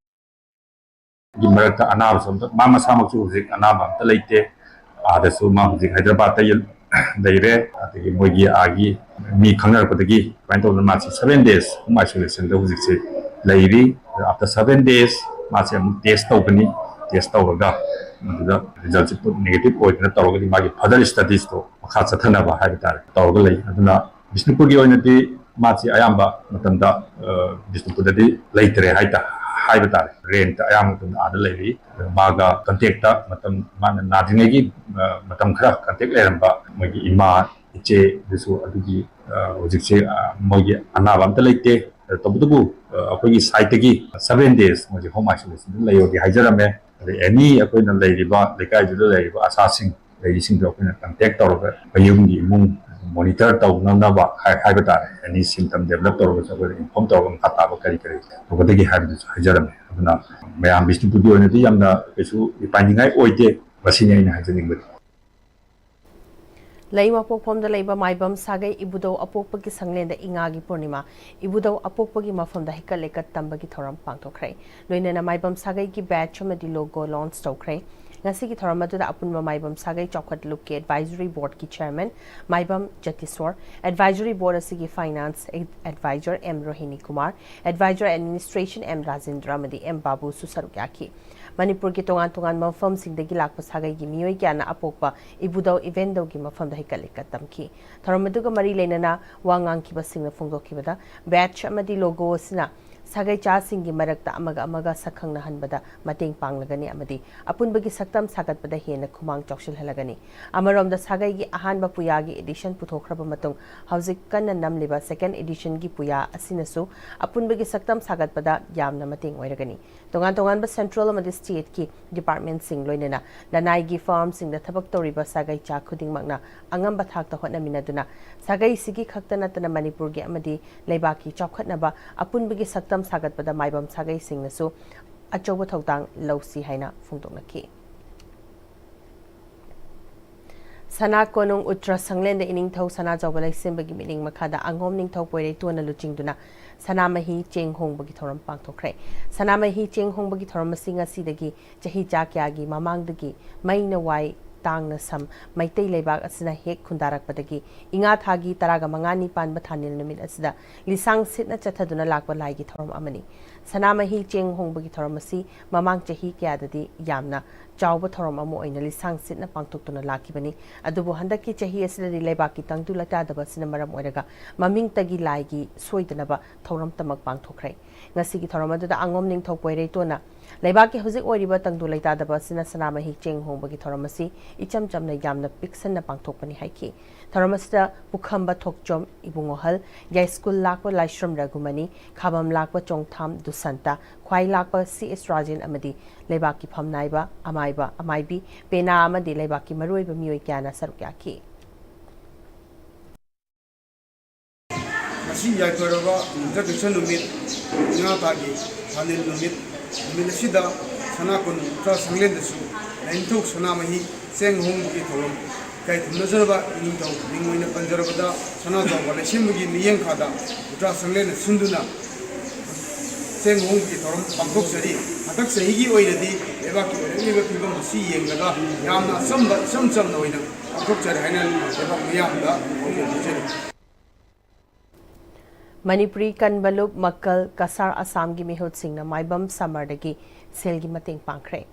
ꯒꯤ ꯃꯔꯛꯇ ꯑꯅꯥꯕꯁꯨ ꯑꯝꯇ, ꯃꯥ ꯃꯁꯥꯃꯛꯁꯨ ꯍꯧꯖꯤꯛ ꯑꯅꯥꯕ ꯑꯝꯇ ꯂꯩꯇꯦ꯫ ꯑꯥꯗꯁꯨ ꯃꯥ ꯍꯧꯖꯤꯛ ꯍꯥꯏꯗ꯭ꯔꯕꯥꯗꯇ ꯌꯦꯜ-, ꯂꯩꯔꯦ꯫ ꯑꯗꯒꯤ ꯃꯣꯏꯒꯤ ꯑꯥꯒꯤ ꯃꯤ ꯈꯪꯅꯔꯛꯄꯗꯒꯤ ꯀꯃꯥꯏꯅ ꯇꯧꯗꯅ ꯃꯥꯁꯤ seven days home isolation ꯗ ꯍꯧꯖꯤꯛꯁꯦ ꯂꯩꯔꯤ꯫ After seven days ꯃꯥꯁꯦ ꯑꯃꯨꯛ test ꯇꯧꯒꯅꯤ꯫ Test ꯇꯧꯔꯒ ꯃꯗꯨꯗ result ꯁꯤ negative ꯑꯣꯏꯗꯅ ꯇꯧꯔꯒꯗꯤ ꯃꯥꯒꯤ further studies ꯇꯣ ꯃꯈꯥ ꯆꯠꯊꯅꯕ ꯍꯥꯏꯕ ꯇꯥꯔꯦ ꯇꯧꯔꯒ ꯂꯩ꯫ ꯑꯗꯨꯅ ꯕꯤꯁꯅꯨꯄꯨꯔꯒꯤ ꯑꯣꯏꯅꯗꯤ ꯃꯥꯁꯤ ꯑꯌꯥꯝꯕ ꯃꯇꯝꯗ, ꯑ, ꯕꯤꯁꯅꯨꯄꯨꯔꯗꯗꯤ ꯂꯩꯇ꯭ꯔꯦ ꯍꯥꯏꯇꯥ-, ꯍꯥꯏꯕ ꯇꯥꯔꯦ꯫ Rent ꯑꯌꯥꯝꯕ ꯃꯇꯝꯗ ꯑꯥꯗ ꯂꯩꯔꯤ꯫ ꯑꯗꯨꯒ ꯃꯥꯒ contact ꯃꯇꯝ, ꯃꯥꯅ ꯅꯥꯗ꯭ꯔꯤꯉꯩꯒꯤ, ꯑ, ꯃꯇꯝ ꯈꯔ contact ꯂꯩꯔꯝꯕ ꯃꯣꯏꯒꯤ ꯏꯃꯥ, ꯏꯆꯦꯗꯨꯁꯨ ꯑꯗꯨꯒꯤ, ꯑ, ꯍꯧꯖꯤꯛꯁꯦ, ꯑ, ꯃꯣꯏꯒꯤ ꯑꯅꯥꯕ ꯑꯝꯇ ꯂꯩꯇꯦ꯫ ꯑ, ꯇꯧꯕꯇꯕꯨ, ꯑ, ꯑꯩꯈꯣꯏꯒꯤ side ꯇꯒꯤ seven days ꯃꯣꯏꯁꯦ home isolation ꯗ ꯂꯩꯌꯣꯗꯤ ꯍꯥꯏꯖꯔꯝꯃꯦ꯫ ꯑꯗꯩ any ꯑꯩꯈꯣꯏꯅ ꯂꯩꯔꯤꯕ ꯂꯩꯀꯥꯏꯗꯨꯗ ꯂꯩꯔꯤꯕ ꯑꯁꯥꯁꯤꯡ ꯂꯩꯔꯤꯁꯤꯡꯗꯣ ꯑꯩꯈꯣꯏꯅ contact ꯇꯧꯔꯒ ꯃꯌꯨꯝꯒꯤ ꯏꯃꯨꯡ monitor ꯇꯧꯅꯅꯕ ꯍꯥꯏ-, ꯍꯥꯏꯕ ꯇꯥꯔꯦ꯫ Any symptom develop ꯇꯧꯔꯒꯁꯨ ꯑꯩꯈꯣꯏꯅ inform ꯇꯧꯔꯒ ꯃꯈꯥ ꯇꯥꯕ ꯀꯔꯤ ꯀꯔꯤ ꯇꯧꯒꯗꯒꯦ ꯍꯥꯏꯕꯗꯨꯁꯨ ꯍꯥꯏꯖꯔꯝꯃꯦ꯫ ꯑꯗꯨꯅ ꯃꯌꯥꯝ ꯕꯤꯁꯅꯨꯄꯨꯔꯒꯤ ꯑꯣꯏꯅꯗꯤ ꯌꯥꯝꯅ ꯀꯩꯁꯨ ꯃꯤꯄꯥꯏꯅꯤꯡꯉꯥꯏ ꯑꯣꯏꯗꯦ꯫ ꯃꯁꯤꯅꯤ ꯑꯩꯅ ꯍꯥꯏꯖꯅꯤꯡꯕꯗꯤ꯫ ꯂꯩꯃ ꯄꯣꯛꯐꯝꯗ ꯂꯩꯕ ꯃꯥꯏꯕꯝ ꯁꯥꯒꯩ ꯏꯕꯨꯙꯧ ꯑꯄꯣꯛꯄꯒꯤ ꯁꯪꯂꯦꯟꯗ ꯏꯉꯥꯒꯤ ꯄꯨꯔꯅꯤꯃꯥ ꯏꯕꯨꯙꯧ ꯑꯄꯣꯛꯄꯒꯤ ꯃꯐꯝꯗ ꯍꯩꯀꯠ ꯂꯩꯀꯠ ꯇꯝꯕꯒꯤ ꯊꯧꯔꯝ ꯄꯥꯡꯊꯣꯛꯈ꯭ꯔꯦ꯫ ꯂꯣꯏꯅꯅ ꯃꯥꯏꯕꯝ ꯁꯥꯒꯩꯒꯤ badge ꯑꯃꯗꯤ logo launch ꯇꯧꯈ꯭ꯔꯦ꯫ ꯉꯁꯤꯒꯤ ꯊꯧꯔꯝ ꯑꯗꯨꯗ ꯑꯄꯨꯟꯕ ꯃꯥꯏꯕꯝ ꯁꯥꯒꯩ ꯆꯥꯎꯈꯠ ꯂꯨꯞꯀꯤ advisory board ꯀꯤ chairman Maibam Jatishor, advisory board ꯑꯁꯤꯒꯤ finance advisor M Rohini Kumar, advisor administration M Rajendra ꯑꯃꯗꯤ ꯑꯦꯝ ꯕꯥꯕꯨꯁꯨ ꯁꯔꯨꯛ ꯌꯥꯈꯤ꯫ ꯃꯅꯤꯄꯨꯔꯒꯤ ꯇꯣꯉꯥꯟ ꯇꯣꯉꯥꯟꯕ ꯃꯐꯝꯁꯤꯡꯗꯒꯤ ꯂꯥꯛꯄ ꯁꯥꯒꯩꯒꯤ ꯃꯤꯑꯣꯏ ꯀꯌꯥꯅ ꯑꯄꯣꯛꯄ ꯏꯕꯨꯙꯧ ꯏꯕꯦꯟꯗꯧꯒꯤ ꯃꯐꯝꯗ ꯍꯩꯀꯠ ꯂꯩꯀꯠ ꯇꯝꯈꯤ꯫ ꯊꯧꯔꯝ ꯑꯗꯨꯒ ꯃꯔꯤ ꯂꯩꯅꯅ ꯋꯥ ꯉꯥꯡꯈꯤꯕꯁꯤꯡꯅ ꯐꯣꯡꯗꯣꯛꯈꯤꯕꯗ, badge ꯑꯃꯗꯤ logo ꯑꯁꯤꯅ ꯁꯥꯒꯩ ꯆꯥꯁꯤꯡꯒꯤ ꯃꯔꯛꯇ ꯑꯃꯒ ꯑꯃꯒ ꯁꯛꯈꯪꯅꯍꯟꯕꯗ ꯃꯇꯦꯡ ꯄꯥꯡꯂꯒꯅꯤ ꯑꯃꯗꯤ ꯑꯄꯨꯟꯕꯒꯤ ꯁꯛꯇꯝ ꯁꯥꯒꯠꯄꯗ ꯍꯦꯟꯅ ꯈꯨꯃꯥꯡ ꯆꯥꯎꯁꯤꯜꯍꯜꯂꯒꯅꯤ꯫ ꯑꯃꯔꯣꯝꯗ ꯁꯥꯒꯩꯒꯤ ꯑꯍꯥꯟꯕ ꯄꯨꯌꯥꯒꯤ edition ꯄꯨꯊꯣꯛꯈ꯭ꯔꯕ ꯃꯇꯨꯡ ꯍꯧꯖꯤꯛ ꯀꯟꯅ ꯅꯝꯂꯤꯕ second edition ꯒꯤ ꯄꯨꯌꯥ ꯑꯁꯤꯅꯁꯨ ꯑꯄꯨꯟꯕꯒꯤ ꯁꯛꯇꯝ ꯁꯥꯒꯠꯄꯗ ꯌꯥꯝꯅ ꯃꯇꯦꯡ ꯑꯣꯏꯔꯒꯅꯤ꯫ ꯇꯣꯉꯥꯟ ꯇꯣꯉꯥꯟꯕ central ꯑꯃꯗꯤ state ꯀꯤ department ꯁꯤꯡ, ꯂꯣꯏꯅꯅ ꯂꯅꯥꯏꯒꯤ firm ꯁꯤꯡꯗ ꯊꯕꯛ ꯇꯧꯔꯤꯕ ꯁꯥꯒꯩ ꯆꯥ ꯈꯨꯗꯤꯡꯃꯛꯅ ꯑꯉꯝꯕ ꯊꯥꯛꯇ ꯍꯣꯠꯅꯃꯤꯟꯅꯗꯨꯅ ꯁꯥꯒꯩꯁꯤꯒꯤ ꯈꯛꯇ ꯅꯠꯇꯅ ꯃꯅꯤꯄꯨꯔꯒꯤ ꯑꯃꯗꯤ ꯂꯩꯕꯥꯛꯀꯤ ꯆꯥꯎꯈꯠꯅꯕ ꯑꯄꯨꯟꯕꯒꯤ ꯁꯛꯇꯝ ꯁꯥꯒꯠꯄꯗ ꯃꯥꯏꯕꯝ ꯁꯥꯒꯩꯁꯤꯡꯅꯁꯨ ꯑꯆꯧꯕ ꯊꯧꯗꯥꯡ ꯂꯧꯁꯤ ꯍꯥꯏꯅ ꯐꯣꯡꯗꯣꯛꯅꯈꯤ꯫ ꯁꯅꯥ ꯀꯣꯅꯨꯡ ꯎꯇ꯭ꯔ ꯁꯪꯂꯦꯟꯗ ꯏꯅꯤꯡꯊꯧ ꯁꯅꯥꯖꯥꯎꯕ ꯂꯩꯁꯦꯝꯕꯒꯤ ꯃꯤꯠꯌꯦꯡ ꯃꯈꯥꯗ ꯑꯉꯣꯝ ꯅꯤꯡꯊꯧ ꯄꯣꯏꯔꯩꯇꯣꯟꯅ ꯂꯨꯆꯤꯡꯗꯨꯅ ꯁꯅꯥꯃꯍꯤ ꯆꯦꯡ ꯍꯣꯡꯕꯒꯤ ꯊꯧꯔꯝ ꯄꯥꯡꯊꯣꯛꯈ꯭ꯔꯦ꯫ ꯁꯅꯥꯃꯍꯤ ꯆꯦꯡ ꯍꯣꯡꯕꯒꯤ ꯊꯧꯔꯝ ꯑꯁꯤ ꯉꯁꯤꯗꯒꯤ ꯆꯍꯤ ꯆꯥ ꯀꯌꯥꯒꯤ ꯃꯃꯥꯡꯗꯒꯤ ꯃꯩꯅ ꯋꯥꯏ ꯇꯥꯡꯅ ꯁꯝ ꯃꯩꯇꯩ ꯂꯩꯕꯥꯛ ꯑꯁꯤꯅ ꯍꯦꯛ ꯈꯨꯟꯗꯥꯔꯛꯄꯗꯒꯤ ꯏꯉꯥ ꯊꯥꯒꯤ ꯇꯔꯥꯒ ꯃꯉꯥꯅꯤ ꯄꯥꯟꯕ ꯊꯥꯅꯤꯜ ꯅꯨꯃꯤꯠ ꯑꯁꯤꯗ ꯂꯤꯁꯥꯡ ꯁꯤꯠꯅ ꯆꯠꯊꯗꯨꯅ ꯂꯥꯛꯄ ꯂꯥꯏꯒꯤ ꯊꯧꯔꯝ ꯑꯃꯅꯤ꯫ ꯁꯅꯥꯃꯍꯤ ꯆꯦꯡ ꯍꯣꯡꯕꯒꯤ ꯊꯧꯔꯝ ꯑꯁꯤ ꯃꯃꯥꯡ ꯆꯍꯤ ꯀꯌꯥꯗꯗꯤ ꯌꯥꯝꯅ ꯆꯥꯎꯕ ꯊꯧꯔꯝ ꯑꯃ ꯑꯣꯏꯅ ꯂꯤꯁꯥꯡ ꯁꯤꯠꯅ ꯄꯥꯡꯊꯣꯛꯇꯨꯅ ꯂꯥꯛꯈꯤꯕꯅꯤ꯫ ꯑꯗꯨꯕꯨ ꯍꯟꯗꯛꯀꯤ ꯆꯍꯤ ꯑꯁꯤꯗꯗꯤ ꯂꯩꯕꯥꯛꯀꯤ ꯇꯪꯗꯨ ꯂꯩꯇꯥꯗꯕ ꯑꯁꯤꯅ ꯃꯔꯝ ꯑꯣꯏꯔꯒ ꯃꯃꯤꯡꯇꯒꯤ ꯂꯥꯏꯒꯤ ꯁꯣꯏꯗꯅꯕ ꯊꯧꯔꯝꯇꯃꯛ ꯄꯥꯡꯊꯣꯛꯈ꯭ꯔꯦ꯫ ꯉꯁꯤꯒꯤ ꯊꯧꯔꯝ ꯑꯗꯨꯗ ꯑꯉꯣꯝ ꯅꯤꯡꯊꯧ ꯄꯣꯏꯔꯩꯇꯣꯟꯅ ꯂꯩꯕꯥꯛꯀꯤ ꯍꯧꯖꯤꯛ ꯑꯣꯏꯔꯤꯕ ꯇꯪꯗꯨ ꯂꯩꯇꯥꯗꯕ ꯑꯁꯤꯅ ꯁꯅꯥꯃꯍꯤ ꯆꯦꯡ ꯍꯣꯡꯕꯒꯤ ꯊꯧꯔꯝ ꯑꯁꯤ ꯏꯆꯝ ꯆꯝꯅ ꯌꯥꯝꯅ ꯄꯤꯛꯁꯟꯅ ꯄꯥꯡꯊꯣꯛꯄꯅꯤ ꯍꯥꯏꯈꯤ꯫ ꯊꯧꯔꯝ ꯑꯁꯤꯗ ꯄꯨꯈꯝꯕ ꯊꯣꯛꯆꯣꯝ ꯏꯕꯨꯡꯉꯣꯍꯜ, ꯌꯥꯏꯁ꯭ꯀꯨꯜ ꯂꯥꯛꯄ ꯂꯥꯏꯁ꯭ꯔꯝ ꯔꯘꯨꯃꯅꯤ, ꯈꯥꯕꯝ ꯂꯥꯛꯄ ꯆꯣꯡꯊꯥꯝ ꯗꯨꯁꯟꯇ, ꯈ꯭ꯋꯥꯏ ꯂꯥꯛꯄ ꯁꯤ ꯑꯦꯁ ꯔꯥꯖꯦꯟ ꯑꯃꯗꯤ ꯂꯩꯕꯥꯛꯀꯤ ꯐꯝꯅꯥꯏꯕ, ꯑꯃꯥꯏꯕ, ꯑꯃꯥꯏꯕꯤ, ꯄꯦꯅꯥ ꯑꯃꯗꯤ ꯂꯩꯕꯥꯛꯀꯤ ꯃꯔꯨꯑꯣꯏꯕ ꯃꯤꯑꯣꯏ ꯀꯌꯥꯅ ꯁꯔꯨꯛ ꯌꯥꯈꯤ꯫ ꯉꯁꯤ ꯌꯥꯏꯐꯔꯕ ꯌꯨꯝꯖꯀꯩꯁ ꯅꯨꯃꯤꯠ, ꯏꯉꯥ ꯊꯥꯒꯤ ꯊꯥꯅꯤꯜ ꯅꯨꯃꯤꯠ, ꯅꯨꯃꯤꯠ ꯑꯁꯤꯗ ꯁꯅꯥ ꯀꯣꯅꯨꯡ ꯎꯇ꯭ꯔꯥ ꯁꯪꯂꯦꯟꯗꯁꯨ ꯂꯥꯏꯅꯤꯡꯊꯧ ꯁꯅꯥꯃꯍꯤ ꯆꯦꯡ ꯍꯣꯡꯕꯒꯤ ꯊꯧꯔꯝ ꯏꯀꯥꯏ ꯈꯨꯝꯅꯖꯔꯕ ꯏꯅꯤꯡꯊꯧ ꯃꯤꯡ ꯑꯣꯏꯅ ꯄꯟꯖꯔꯕꯗ ꯁꯅꯥꯖꯥꯎꯕ ꯂꯩꯁꯦꯝꯕꯒꯤ ꯃꯤꯠꯌꯦꯡ ꯈꯥꯗ ꯎꯇ꯭ꯔꯥ ꯁꯪꯂꯦꯟꯅ ꯁꯤꯟꯗꯨꯅ ꯆꯦꯡ ꯍꯣꯡꯕꯒꯤ ꯊꯧꯔꯝ ꯄꯥꯡꯊꯣꯛꯆꯔꯤ꯫ ꯍꯟꯗꯛ ꯆꯍꯤꯒꯤ ꯑꯣꯏꯅꯗꯤ ꯂꯩꯕꯥꯛꯀꯤ ꯑꯣꯏꯔꯛꯂꯤꯕ ꯐꯤꯕꯝ ꯑꯁꯤ ꯌꯦꯡꯂꯒ ꯌꯥꯝꯅ ꯑꯆꯝꯕ, ꯏꯆꯝ ꯆꯝꯅ ꯑꯣꯏꯅ ꯄꯥꯡꯊꯣꯛꯆꯔꯤ ꯍꯥꯏꯅ ꯂꯩꯕꯥꯛ ꯃꯤꯌꯥꯝꯗ ꯐꯣꯡꯗꯣꯛꯆꯔꯤ꯫ ꯃꯅꯤꯄꯨꯔꯤ ꯀꯟꯕꯂꯨꯞ, ꯃꯀꯜ, ꯀꯁꯥꯔ, ꯑꯁꯥꯝꯒꯤ ꯃꯤꯍꯨꯠꯁꯤꯡꯅ ꯃꯥꯏꯕꯝ ꯁꯃꯔꯗꯒꯤ ꯁꯦꯜꯒꯤ ꯃꯇꯦꯡ ꯄꯥꯡꯈ꯭ꯔꯦ꯫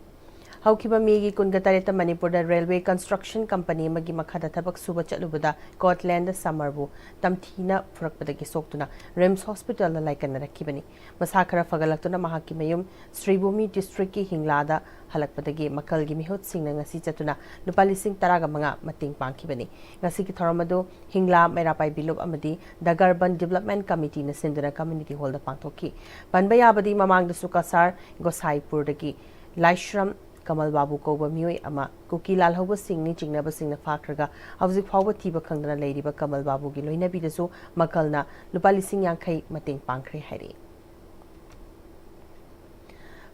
ꯍꯧꯈꯤꯕ ꯃꯦꯒꯤ ꯀꯨꯟꯒ ꯇꯔꯦꯠꯇ ꯃꯅꯤꯄꯨꯔꯗ ꯔꯦꯜꯋꯦ ꯀꯟꯁꯇ꯭ꯔꯛꯁꯟ ꯀꯝꯄꯅꯤ ꯑꯃꯒꯤ ꯃꯈꯥꯗ ꯊꯕꯛ ꯁꯨꯕ ꯆꯠꯂꯨꯕꯗ ꯀꯣꯠꯂꯦꯟꯗ ꯁꯃꯔꯕꯨ ꯇꯝꯊꯤꯅ ꯐꯨꯔꯛꯄꯗꯒꯤ ꯁꯣꯛꯇꯨꯅ ꯔꯤꯝꯁ ꯍꯣꯁꯄꯤꯇꯥꯜꯗ ꯂꯥꯏꯀꯠꯅꯔꯛꯈꯤꯕꯅꯤ꯫ ꯃꯁꯥ ꯈꯔ ꯐꯒꯠꯂꯛꯇꯨꯅ ꯃꯍꯥꯛꯀꯤ ꯃꯌꯨꯝ ꯁ꯭ꯔꯤꯚꯨꯃꯤ ꯗꯤꯁꯇ꯭ꯔꯤꯛꯀꯤ ꯍꯤꯡꯂꯥꯗ ꯍꯜꯂꯛꯄꯗꯒꯤ ꯃꯀꯜꯒꯤ ꯃꯤꯍꯨꯠꯁꯤꯡꯅ ꯉꯁꯤ ꯆꯠꯇꯨꯅ ꯂꯨꯄꯥ ꯂꯤꯁꯤꯡ ꯇꯔꯥꯒ ꯃꯉꯥ ꯃꯇꯦꯡ ꯄꯥꯡꯈꯤꯕꯅꯤ꯫ ꯉꯁꯤꯒꯤ ꯊꯧꯔꯝ ꯑꯗꯨ ꯍꯤꯡꯂꯥ, ꯃꯩꯔꯥꯄꯥꯏꯕꯤ ꯂꯨꯞ ꯑꯃꯗꯤ ꯗꯒꯔꯕꯟ ꯗꯤꯕꯂꯞꯃꯦꯟ ꯀꯃꯤꯇꯤꯅ ꯁꯤꯟꯗꯨꯅ ꯀꯝꯃ꯭ꯌꯨꯅꯤꯇꯤ ꯍꯣꯜꯗ ꯄꯥꯡꯊꯣꯛꯈꯤ꯫ ꯄꯟꯕ ꯌꯥꯕꯗꯤ ꯃꯃꯥꯡꯗꯁꯨ ꯀꯁꯥꯔ ꯒꯣꯁꯥꯏꯄꯨꯔꯗꯒꯤ ꯂꯥꯏꯁ꯭ꯔꯝ ꯀꯃꯜ ꯕꯥꯕꯨ ꯀꯧꯕ ꯃꯤꯑꯣꯏ ꯑꯃ ꯀꯨꯀꯤ ꯂꯥꯜꯍꯧꯕꯁꯤꯡꯅꯤ ꯆꯤꯡꯅꯕꯁꯤꯡꯅ ꯐꯥꯈ꯭ꯔꯒ ꯍꯧꯖꯤꯛ ꯐꯥꯎꯕ ꯊꯤꯕ ꯈꯪꯗꯅ ꯂꯩꯔꯤꯕ ꯀꯃꯜ ꯕꯥꯕꯨꯒꯤ ꯂꯣꯏꯅꯕꯤꯗꯁꯨ ꯃꯀꯜꯅ ꯂꯨꯄꯥ ꯂꯤꯁꯤꯡ ꯌꯥꯡꯈꯩ ꯃꯇꯦꯡ ꯄꯥꯡꯈ꯭ꯔꯦ ꯍꯥꯏꯔꯤ꯫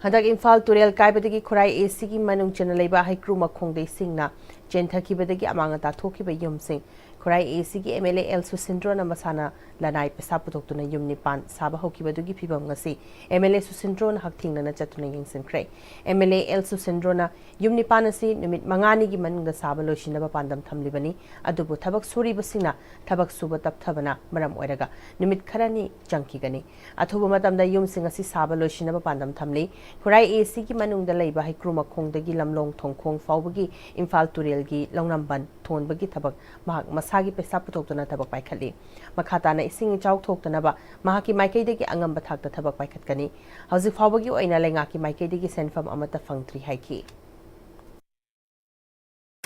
ꯍꯟꯗꯛ ꯏꯝꯐꯥꯜ ꯇꯨꯔꯦꯜ ꯀꯥꯏꯕꯗꯒꯤ ꯈꯨꯔꯥꯏ ꯑꯦ ꯁꯤꯒꯤ ꯃꯅꯨꯡ ꯆꯟꯅ ꯂꯩꯕ ꯍꯩꯀ꯭ꯔꯨ ꯃꯈꯣꯡꯗꯩ ꯏꯁꯤꯡꯅ ꯆꯦꯟꯊꯈꯤꯕꯗꯒꯤ ꯑꯃꯥꯡ ꯑꯇꯥ ꯊꯣꯛꯈꯤꯕ ꯌꯨꯝꯁꯤꯡ ꯈꯨꯔꯥꯏ ꯑꯦ ꯁꯤꯒꯤ ꯑꯦꯝ ꯑꯦꯜ ꯑꯦ ꯑꯦꯜ ꯁꯨꯁꯤꯟꯗ꯭ꯔꯣꯅ ꯃꯁꯥꯅ ꯂꯅꯥꯏ ꯄꯩꯁꯥ ꯄꯨꯊꯣꯛꯇꯨꯅ ꯌꯨꯝ ꯅꯤꯄꯥꯟ ꯁꯥꯕ ꯍꯧꯈꯤꯕꯗꯨꯒꯤ ꯐꯤꯕꯝ ꯉꯁꯤ ꯑꯦꯝ ꯑꯦꯜ ꯑꯦ ꯁꯨꯁꯤꯟꯗ꯭ꯔꯣꯅ ꯍꯛꯊꯦꯡꯅꯅ ꯆꯠꯇꯨꯅ ꯌꯦꯡꯁꯤꯟꯈ꯭ꯔꯦ꯫ ꯑꯦꯝ ꯑꯦꯜ ꯑꯦ ꯑꯦꯜ ꯁꯨꯁꯤꯟꯗ꯭ꯔꯣꯅ ꯌꯨꯝ ꯅꯤꯄꯥꯟ ꯑꯁꯤ ꯅꯨꯃꯤꯠ ꯃꯉꯥꯅꯤꯒꯤ ꯃꯅꯨꯡꯗ ꯁꯥꯕ ꯂꯣꯏꯁꯤꯟꯅꯕ ꯄꯥꯟꯗꯝ ꯊꯝꯂꯤꯕꯅꯤ꯫ ꯑꯗꯨꯕꯨ ꯊꯕꯛ ꯁꯨꯔꯤꯕꯁꯤꯡꯅ ꯊꯕꯛ ꯁꯨꯕ ꯇꯞꯊꯕꯅ ꯃꯔꯝ ꯑꯣꯏꯔꯒ ꯅꯨꯃꯤꯠ ꯈꯔꯅꯤ ꯆꯪꯈꯤꯒꯅꯤ꯫ ꯑꯊꯨꯕ ꯃꯇꯝꯗ ꯌꯨꯝꯁꯤꯡ ꯑꯁꯤ ꯁꯥꯕ ꯂꯣꯏꯁꯤꯟꯅꯕ ꯄꯥꯟꯗꯝ ꯊꯝꯂꯤ꯫ ꯈꯨꯔꯥꯏ ꯑꯦ ꯁꯤꯒꯤ ꯃꯅꯨꯡꯗ ꯂꯩꯕ ꯍꯩꯀ꯭ꯔꯨ ꯃꯈꯣꯡꯗꯒꯤ ꯂꯝꯂꯣꯡ ꯊꯣꯡꯈꯣꯡ ꯐꯥꯎꯕꯒꯤ ꯏꯝꯐꯥꯜ ꯇꯨꯔꯦꯜꯒꯤ ꯂꯧꯅꯝꯕꯟ ꯊꯣꯟꯕꯒꯤ ꯊꯕꯛ ꯃꯍꯥꯛ ꯃꯁꯥꯒꯤ ꯄꯩꯁꯥ ꯄꯨꯊꯣꯛꯇꯨꯅ ꯊꯕꯛ ꯄꯥꯏꯈꯠꯂꯤ꯫ ꯃꯈꯥ ꯇꯥꯅ ꯏꯁꯤꯡ ꯏꯆꯥꯎ ꯊꯣꯛꯇꯅꯕ ꯃꯍꯥꯛꯀꯤ ꯃꯥꯏꯀꯩꯗꯒꯤ ꯑꯉꯝꯕ ꯊꯥꯛꯇ ꯊꯕꯛ ꯄꯥꯏꯈꯠꯀꯅꯤ꯫ ꯍꯧꯖꯤꯛ ꯐꯥꯎꯕꯒꯤ ꯑꯣꯏꯅ ꯂꯩꯉꯥꯛꯀꯤ ꯃꯥꯏꯀꯩꯗꯒꯤ ꯁꯦꯟꯐꯝ ꯑꯃꯠꯇ ꯐꯪꯗ꯭ꯔꯤ ꯍꯥꯏꯈꯤ꯫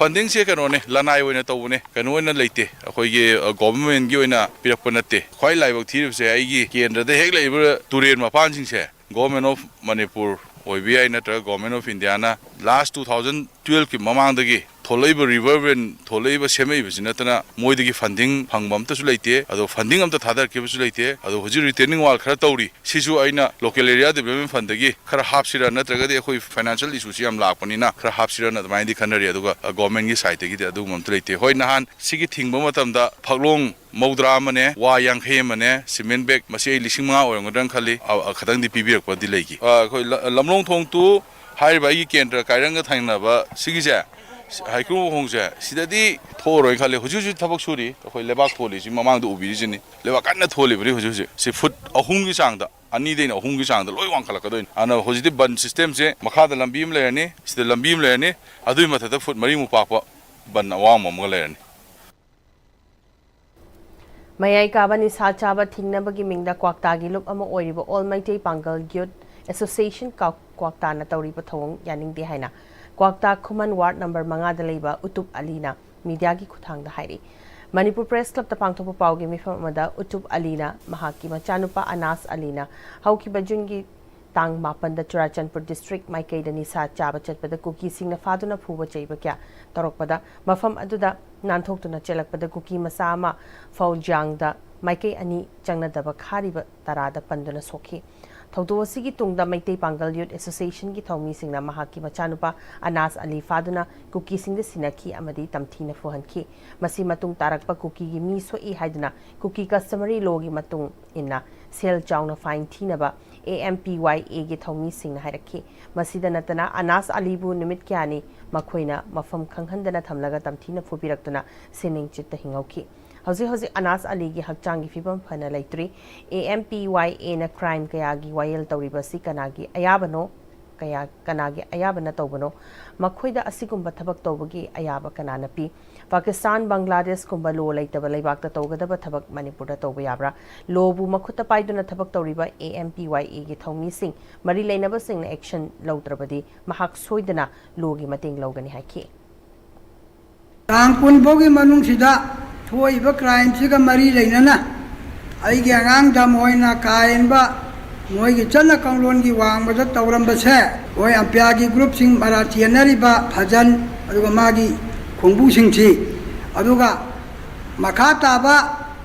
ꯐꯟꯗꯤꯡꯁꯦ ꯀꯩꯅꯣꯅꯦ, ꯂꯅꯥꯏ ꯑꯣꯏꯅ ꯇꯧꯕꯅꯦ, ꯀꯩꯅꯣ ꯑꯣꯏꯅ ꯂꯩꯇꯦ, ꯑꯩꯈꯣꯏꯒꯤ ꯒꯣꯚꯔꯟꯃꯦꯟꯒꯤ ꯑꯣꯏꯅ ꯄꯤꯔꯛꯄ ꯅꯠꯇꯦ꯫ ꯈ꯭ꯋꯥꯏ ꯂꯥꯏꯕꯛ ꯊꯤꯔꯤꯕꯁꯦ ꯑꯩꯒꯤ ꯀꯦꯟꯗ꯭ꯔꯗ ꯍꯦꯛ ꯂꯩꯔꯤꯕ ꯇꯨꯔꯦꯜ ꯃꯄꯥꯟꯁꯤꯡꯁꯦ Government of Manipur ꯑꯣꯏꯕ ꯌꯥꯏ, ꯅꯠꯇ꯭ꯔꯒ Government of Indiaꯅ last two thousand twelveꯀꯤ ꯃꯃꯥꯡꯗꯒꯤ ꯊꯣꯛꯂꯛꯏꯕ river bend ꯊꯣꯛꯂꯛꯏꯕ ꯁꯦꯝꯃꯛꯏꯕꯁꯤ ꯅꯠꯇꯅ ꯃꯣꯏꯗꯒꯤ ꯐꯟꯗꯤꯡ ꯐꯪꯕ ꯑꯝꯇꯁꯨ ꯂꯩꯇꯦ꯫ ꯑꯗꯣ ꯐꯟꯗꯤꯡ ꯑꯝꯇ ꯊꯥꯗꯔꯛꯈꯤꯕꯁꯨ ꯂꯩꯇꯦ꯫ ꯑꯗꯣ ꯍꯧꯖꯤꯛ retaining wall ꯈꯔ ꯇꯧꯔꯤ, ꯁꯤꯁꯨ ꯑꯩꯅ local area development fundꯗꯒꯤ ꯈꯔ ꯍꯥꯞꯁꯤꯔꯥ, ꯅꯠꯇ꯭ꯔꯒꯗꯤ ꯑꯩꯈꯣꯏ financial issueꯁꯤ ꯌꯥꯝ ꯂꯥꯛꯄꯅꯤꯅ ꯈꯔ ꯍꯥꯞꯁꯤꯔꯥꯅ ꯑꯗꯨꯃꯥꯏꯅꯗꯤ ꯈꯟꯅꯔꯤ꯫ ꯑꯗꯨꯒ governmentꯀꯤ sideꯇꯒꯤꯗꯤ ꯑꯗꯨꯒꯨꯝꯕ ꯑꯝꯇ ꯂꯩꯇꯦ꯫ ꯍꯣꯏ, ꯅꯍꯥꯟ ꯁꯤꯒꯤ ꯊꯤꯡꯕ ꯃꯇꯝꯗ ꯐꯛꯂꯣꯡ ꯃꯧꯗ꯭ꯔꯥ ꯑꯃꯅꯦ, ꯋꯥ ꯌꯥꯡꯈꯩ ꯑꯃꯅꯦ, cement bag ꯃꯁꯤ ꯑꯩ ꯂꯤꯁꯤꯡ ꯃꯉꯥ ꯑꯣꯏꯔꯝꯒꯗ꯭ꯔꯅ ꯈꯜꯂꯤ, ꯑ, ꯑ, ꯈꯇꯪꯗꯤ ꯄꯤꯕꯤꯔꯛꯄꯗꯤ ꯂꯩꯈꯤ꯫ ꯑ, ꯑꯩꯈꯣꯏ ꯂ-, ꯂꯝꯂꯣꯡ ꯊꯣꯡ two ꯍꯥꯏꯔꯤꯕ ꯑꯩꯒꯤ ꯀꯦꯟꯗ꯭ꯔ ꯀꯥꯏꯔꯪꯒ ꯊꯪꯅꯕ ꯁꯤꯒꯤꯁꯦ, ꯍꯩꯀ꯭ꯔꯨ ꯃꯈꯣꯡꯁꯦ, ꯁꯤꯗꯗꯤ ꯊꯣꯛꯑꯔꯣꯏꯅ ꯈꯜꯂꯤ꯫ ꯍꯧꯖꯤꯛ ꯍꯧꯖꯤꯛ ꯊꯕꯛ ꯁꯨꯔꯤ, ꯑꯩꯈꯣꯏ ꯂꯩꯕꯥꯛ ꯊꯣꯜꯂꯤꯁꯤ ꯃꯃꯥꯡꯗ ꯎꯕꯤꯔꯤꯁꯤꯅꯤ꯫ ꯂꯩꯕꯥꯛ ꯀꯟꯅ ꯊꯣꯜꯂꯤꯕꯅꯤ ꯍꯧꯖꯤꯛ ꯍꯧꯖꯤꯛ꯫ ꯁꯤ ꯐꯨꯠ ꯑꯍꯨꯝꯒꯤ ꯆꯥꯡꯗ, ꯑꯅꯤꯗꯩꯅ ꯑꯍꯨꯝꯒꯤ ꯆꯥꯡꯗ ꯂꯣꯏ ꯋꯥꯡꯈꯠꯂꯛꯀꯗꯣꯏꯅꯤ꯫ ꯑꯗꯨꯅ ꯍꯧꯖꯤꯛꯇꯤ ꯕꯟ systemꯁꯦ, ꯃꯈꯥꯗ ꯂꯝꯕꯤ ꯑꯃ ꯂꯩꯔꯅꯤ, ꯁꯤꯗ ꯂꯝꯕꯤ ꯑꯃ ꯂꯩꯔꯅꯤ, ꯑꯗꯨꯒꯤ ꯃꯊꯛꯇ ꯐꯨꯠ ꯃꯔꯤꯃꯨꯛ ꯄꯥꯛꯄ ꯕꯟ ꯑꯋꯥꯡꯕ ꯑꯃꯒ ꯂꯩꯔꯅꯤ꯫ ꯃꯌꯥꯏ ꯀꯥꯕ ꯅꯤꯁꯥ ꯆꯥꯕ ꯊꯤꯡꯅꯕꯒꯤ ꯃꯤꯡꯗ ꯀ꯭ꯋꯥꯛꯇꯥꯒꯤ ꯂꯨꯞ ꯑꯃ ꯑꯣꯏꯔꯤꯕ All Meitei Pangal Youth Association ꯀ꯭ꯋꯥꯛꯇꯥꯅ ꯇꯧꯔꯤꯕ ꯊꯧꯑꯣꯡ ꯌꯥꯅꯤꯡꯗꯦ ꯍꯥꯏꯅ ꯀ꯭ꯋꯥꯛꯇꯥ ꯈꯨꯃꯟ ward number ꯃꯉꯥꯗ ꯂꯩꯕ ꯎꯇꯨꯞ ꯑꯂꯤꯅ mediaꯒꯤ ꯈꯨꯠꯊꯥꯡꯗ ꯍꯥꯏꯔꯤ꯫ ꯃꯅꯤꯄꯨꯔ Press Clubꯇ ꯄꯥꯡꯊꯣꯛꯄ ꯄꯥꯎꯒꯤ ꯃꯤꯐꯝ ꯑꯃꯗ ꯎꯇꯨꯞ ꯑꯂꯤꯅ ꯃꯍꯥꯛꯀꯤ ꯃꯆꯥꯅꯨꯄꯥ ꯑꯅꯥꯁ ꯑꯂꯤꯅ ꯍꯧꯈꯤꯕ Juneꯒꯤ ꯇꯥꯡ ꯃꯥꯄꯟꯗ ꯆꯨꯔꯥꯆꯥꯟꯄꯨꯔ district ꯃꯥꯏꯀꯩꯗ ꯅꯤꯁꯥ ꯆꯥꯕ ꯆꯠꯄꯗ ꯀꯨꯀꯤꯁꯤꯡꯅ ꯐꯥꯗꯨꯅ ꯐꯨꯕ ꯆꯩꯕ ꯀꯌꯥ ꯇꯧꯔꯛꯄꯗ ꯃꯐꯝ ꯑꯗꯨꯗ ꯅꯥꯟꯊꯣꯛꯇꯨꯅ ꯆꯦꯜꯂꯛꯄꯗ ꯀꯨꯀꯤ ꯃꯆꯥ ꯑꯃ ꯐꯧꯖꯥꯡꯗ ꯃꯥꯏꯀꯩ ꯑꯅꯤ ꯆꯪꯅꯗꯕ ꯈꯥꯔꯤꯕ ꯇꯔꯥꯗ ꯄꯟꯗꯨꯅ ꯁꯣꯛꯈꯤ꯫ ꯊꯧꯗꯣꯛ ꯑꯁꯤꯒꯤ ꯇꯨꯡꯗ ꯃꯩꯇꯩ ꯄꯥꯡꯒꯜ ꯌꯨꯠ ꯑꯦꯁꯣꯁꯤꯌꯦꯁꯟꯒꯤ ꯊꯧꯃꯤꯁꯤꯡꯅ ꯃꯍꯥꯛꯀꯤ ꯃꯆꯥꯅꯨꯄꯥ ꯑꯅꯥꯁ ꯑꯂꯤ ꯐꯥꯗꯨꯅ ꯀꯨꯀꯤꯁꯤꯡꯗ ꯁꯤꯟꯅꯈꯤ ꯑꯃꯗꯤ ꯇꯝꯊꯤꯅ ꯐꯨꯍꯟꯈꯤ꯫ ꯃꯁꯤ ꯃꯇꯨꯡ ꯇꯥꯔꯛꯄ ꯀꯨꯀꯤꯒꯤ ꯃꯤ ꯁꯣꯛꯏ ꯍꯥꯏꯗꯨꯅ ꯀꯨꯀꯤ ꯀꯁꯇꯃꯔꯤ ꯂꯣꯒꯤ ꯃꯇꯨꯡ ꯏꯟꯅ ꯁꯦꯜ ꯆꯥꯎꯅ ꯐꯥꯏꯟ ꯊꯤꯅꯕ AMPYA ꯒꯤ ꯊꯧꯃꯤꯁꯤꯡꯅ ꯍꯥꯏꯔꯛꯈꯤ꯫ ꯃꯁꯤꯗ ꯅꯠꯇꯅ ꯑꯅꯥꯁ ꯑꯂꯤꯕꯨ ꯅꯨꯃꯤꯠ ꯀꯌꯥꯅꯤ ꯃꯈꯣꯏꯅ ꯃꯐꯝ ꯈꯪꯍꯟꯗꯅ ꯊꯝꯂꯒ ꯇꯝꯊꯤꯅ ꯐꯨꯕꯤꯔꯛꯇꯨꯅ ꯁꯤꯅꯤꯡ ꯆꯤꯠꯇ ꯍꯤꯡꯍꯧꯈꯤ꯫ ꯍꯧꯖꯤꯛ ꯍꯧꯖꯤꯛ ꯑꯅꯥꯁ ꯑꯂꯤꯒꯤ ꯍꯛꯆꯥꯡꯒꯤ ꯐꯤꯕꯝ ꯐꯅ ꯂꯩꯇ꯭ꯔꯤ꯫ AMPYA ꯅ ꯀ꯭ꯔꯥꯏꯝ ꯀꯌꯥꯒꯤ ꯋꯥꯌꯦꯜ ꯇꯧꯔꯤꯕꯁꯤ ꯀꯅꯥꯒꯤ ꯑꯌꯥꯕꯅꯣ? ꯀꯌꯥ, ꯀꯅꯥꯒꯤ ꯑꯌꯥꯕꯅ ꯇꯧꯕꯅꯣ? ꯃꯈꯣꯏꯗ ꯑꯁꯤꯒꯨꯝꯕ ꯊꯕꯛ ꯇꯧꯕꯒꯤ ꯑꯌꯥꯕ ꯀꯅꯥꯅ ꯄꯤ? ꯄꯥꯀꯤꯁꯇꯥꯟ, ꯕꯪꯒ꯭ꯂꯥꯗꯦꯁꯀꯨꯝꯕ ꯂꯣ ꯂꯩꯇꯕ ꯂꯩꯕꯥꯛꯇ ꯇꯧꯒꯗꯕ ꯊꯕꯛ ꯃꯅꯤꯄꯨꯔꯗ ꯇꯧꯕ ꯌꯥꯕ꯭ꯔꯥ? ꯂꯣꯕꯨ ꯃꯈꯨꯠꯇ ꯄꯥꯏꯗꯨꯅ ꯊꯕꯛ ꯇꯧꯔꯤꯕ AMPYA ꯒꯤ ꯊꯧꯃꯤꯁꯤꯡ, ꯃꯔꯤ ꯂꯩꯅꯕꯁꯤꯡꯅ ꯑꯦꯛꯁꯟ ꯂꯧꯗ꯭ꯔꯕꯗꯤ ꯃꯍꯥꯛ ꯁꯣꯏꯗꯅ ꯂꯣꯒꯤ ꯃꯇꯦꯡ ꯂꯧꯒꯅꯤ ꯍꯥꯏꯈꯤ꯫ ꯇꯥꯡ ꯀꯨꯟ ꯐꯥꯎꯒꯤ ꯃꯅꯨꯡꯁꯤꯗ ꯊꯣꯛꯏꯕ ꯀ꯭ꯔꯥꯏꯝꯁꯤꯒ ꯃꯔꯤ ꯂꯩꯅꯅ ꯑꯩꯒꯤ ꯑꯉꯥꯡꯗ ꯃꯈꯣꯏꯅ ꯀꯥ ꯍꯦꯟꯕ ꯃꯣꯏꯒꯤ ꯆꯠꯅ ꯀꯥꯡꯂꯣꯟꯒꯤ ꯋꯥꯡꯃꯗ ꯇꯧꯔꯝꯕꯁꯦ, ꯃꯣꯏ ꯑꯝꯄꯤꯌꯥꯒꯤ ꯒ꯭ꯔꯨꯞꯁꯤꯡ ꯃꯔꯥ ꯆꯦꯟꯅꯔꯤꯕ ꯐꯖꯟ ꯑꯗꯨꯒ ꯃꯥꯒꯤ ꯈꯣꯡꯕꯨꯁꯤꯡꯁꯤ, ꯑꯗꯨꯒ ꯃꯈꯥ ꯇꯥꯕ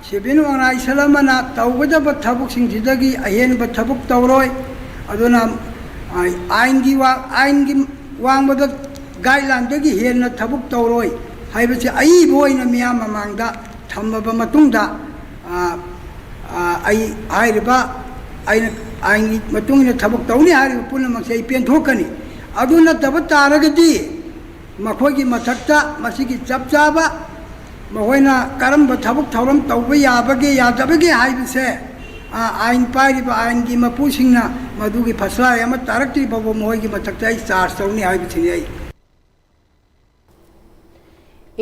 ꯁꯤꯚꯤꯜ ꯑꯣꯔꯒꯅꯥꯏꯖꯦꯁꯟ ꯑꯃꯅ ꯇꯧꯒꯗꯕ ꯊꯕꯛꯁꯤꯡꯁꯤꯗꯒꯤ ꯑꯍꯦꯟꯕ ꯊꯕꯛ ꯇꯧꯔꯣꯏ꯫ ꯑꯗꯨꯅ, ꯑ, ꯑꯥꯏꯟꯒꯤ ꯋꯥ-, ꯑꯥꯏꯟꯒꯤ ꯋꯥꯡꯃꯗ ꯒꯥꯏꯗꯂꯥꯏꯟꯗꯒꯤ ꯍꯦꯟꯅ ꯊꯕꯛ ꯇꯧꯔꯣꯏ ꯍꯥꯏꯕꯁꯤ ꯑꯏꯕ ꯑꯣꯏꯅ ꯃꯤꯌꯥꯝ ꯃꯃꯥꯡꯗ ꯊꯝꯃꯕ ꯃꯇꯨꯡꯗ, ꯑ, ꯑ, ꯑꯩ ꯍꯥꯏꯔꯤꯕ ꯑꯩꯅ ꯑꯥꯏꯟꯒꯤ ꯃꯇꯨꯡ ꯏꯟꯅ ꯊꯕꯛ ꯇꯧꯅꯤ ꯍꯥꯏꯔꯤꯕ ꯄꯨꯝꯅꯃꯛꯁꯦ ꯑꯩ ꯄꯦꯟꯊꯣꯛꯀꯅꯤ꯫ ꯑꯗꯨ ꯅꯠꯇꯕ ꯇꯥꯔꯒꯗꯤ ꯃꯈꯣꯏꯒꯤ ꯃꯊꯛꯇ ꯃꯁꯤꯒꯤ ꯆꯞ ꯆꯥꯕ ꯃꯈꯣꯏꯅ ꯀꯔꯝꯕ ꯊꯕꯛ ꯊꯧꯔꯝ ꯇꯧꯕ ꯌꯥꯕꯒꯦ ꯌꯥꯗꯕꯒꯦ ꯍꯥꯏꯕꯁꯦ, ꯑ, ꯑꯥꯏꯟ ꯄꯥꯏꯔꯤꯕ ꯑꯥꯏꯟꯒꯤ ꯃꯄꯨꯁꯤꯡꯅ ꯃꯗꯨꯒꯤ ꯐꯁꯂꯥꯏ ꯑꯃ ꯇꯥꯔꯛꯇ꯭ꯔꯤ ꯐꯥꯎꯕ ꯃꯈꯣꯏꯒꯤ ꯃꯊꯛꯇ ꯑꯩ ꯆꯥꯔꯖ ꯇꯧꯅꯤ ꯍꯥꯏꯕꯁꯤꯅꯤ ꯑꯩ꯫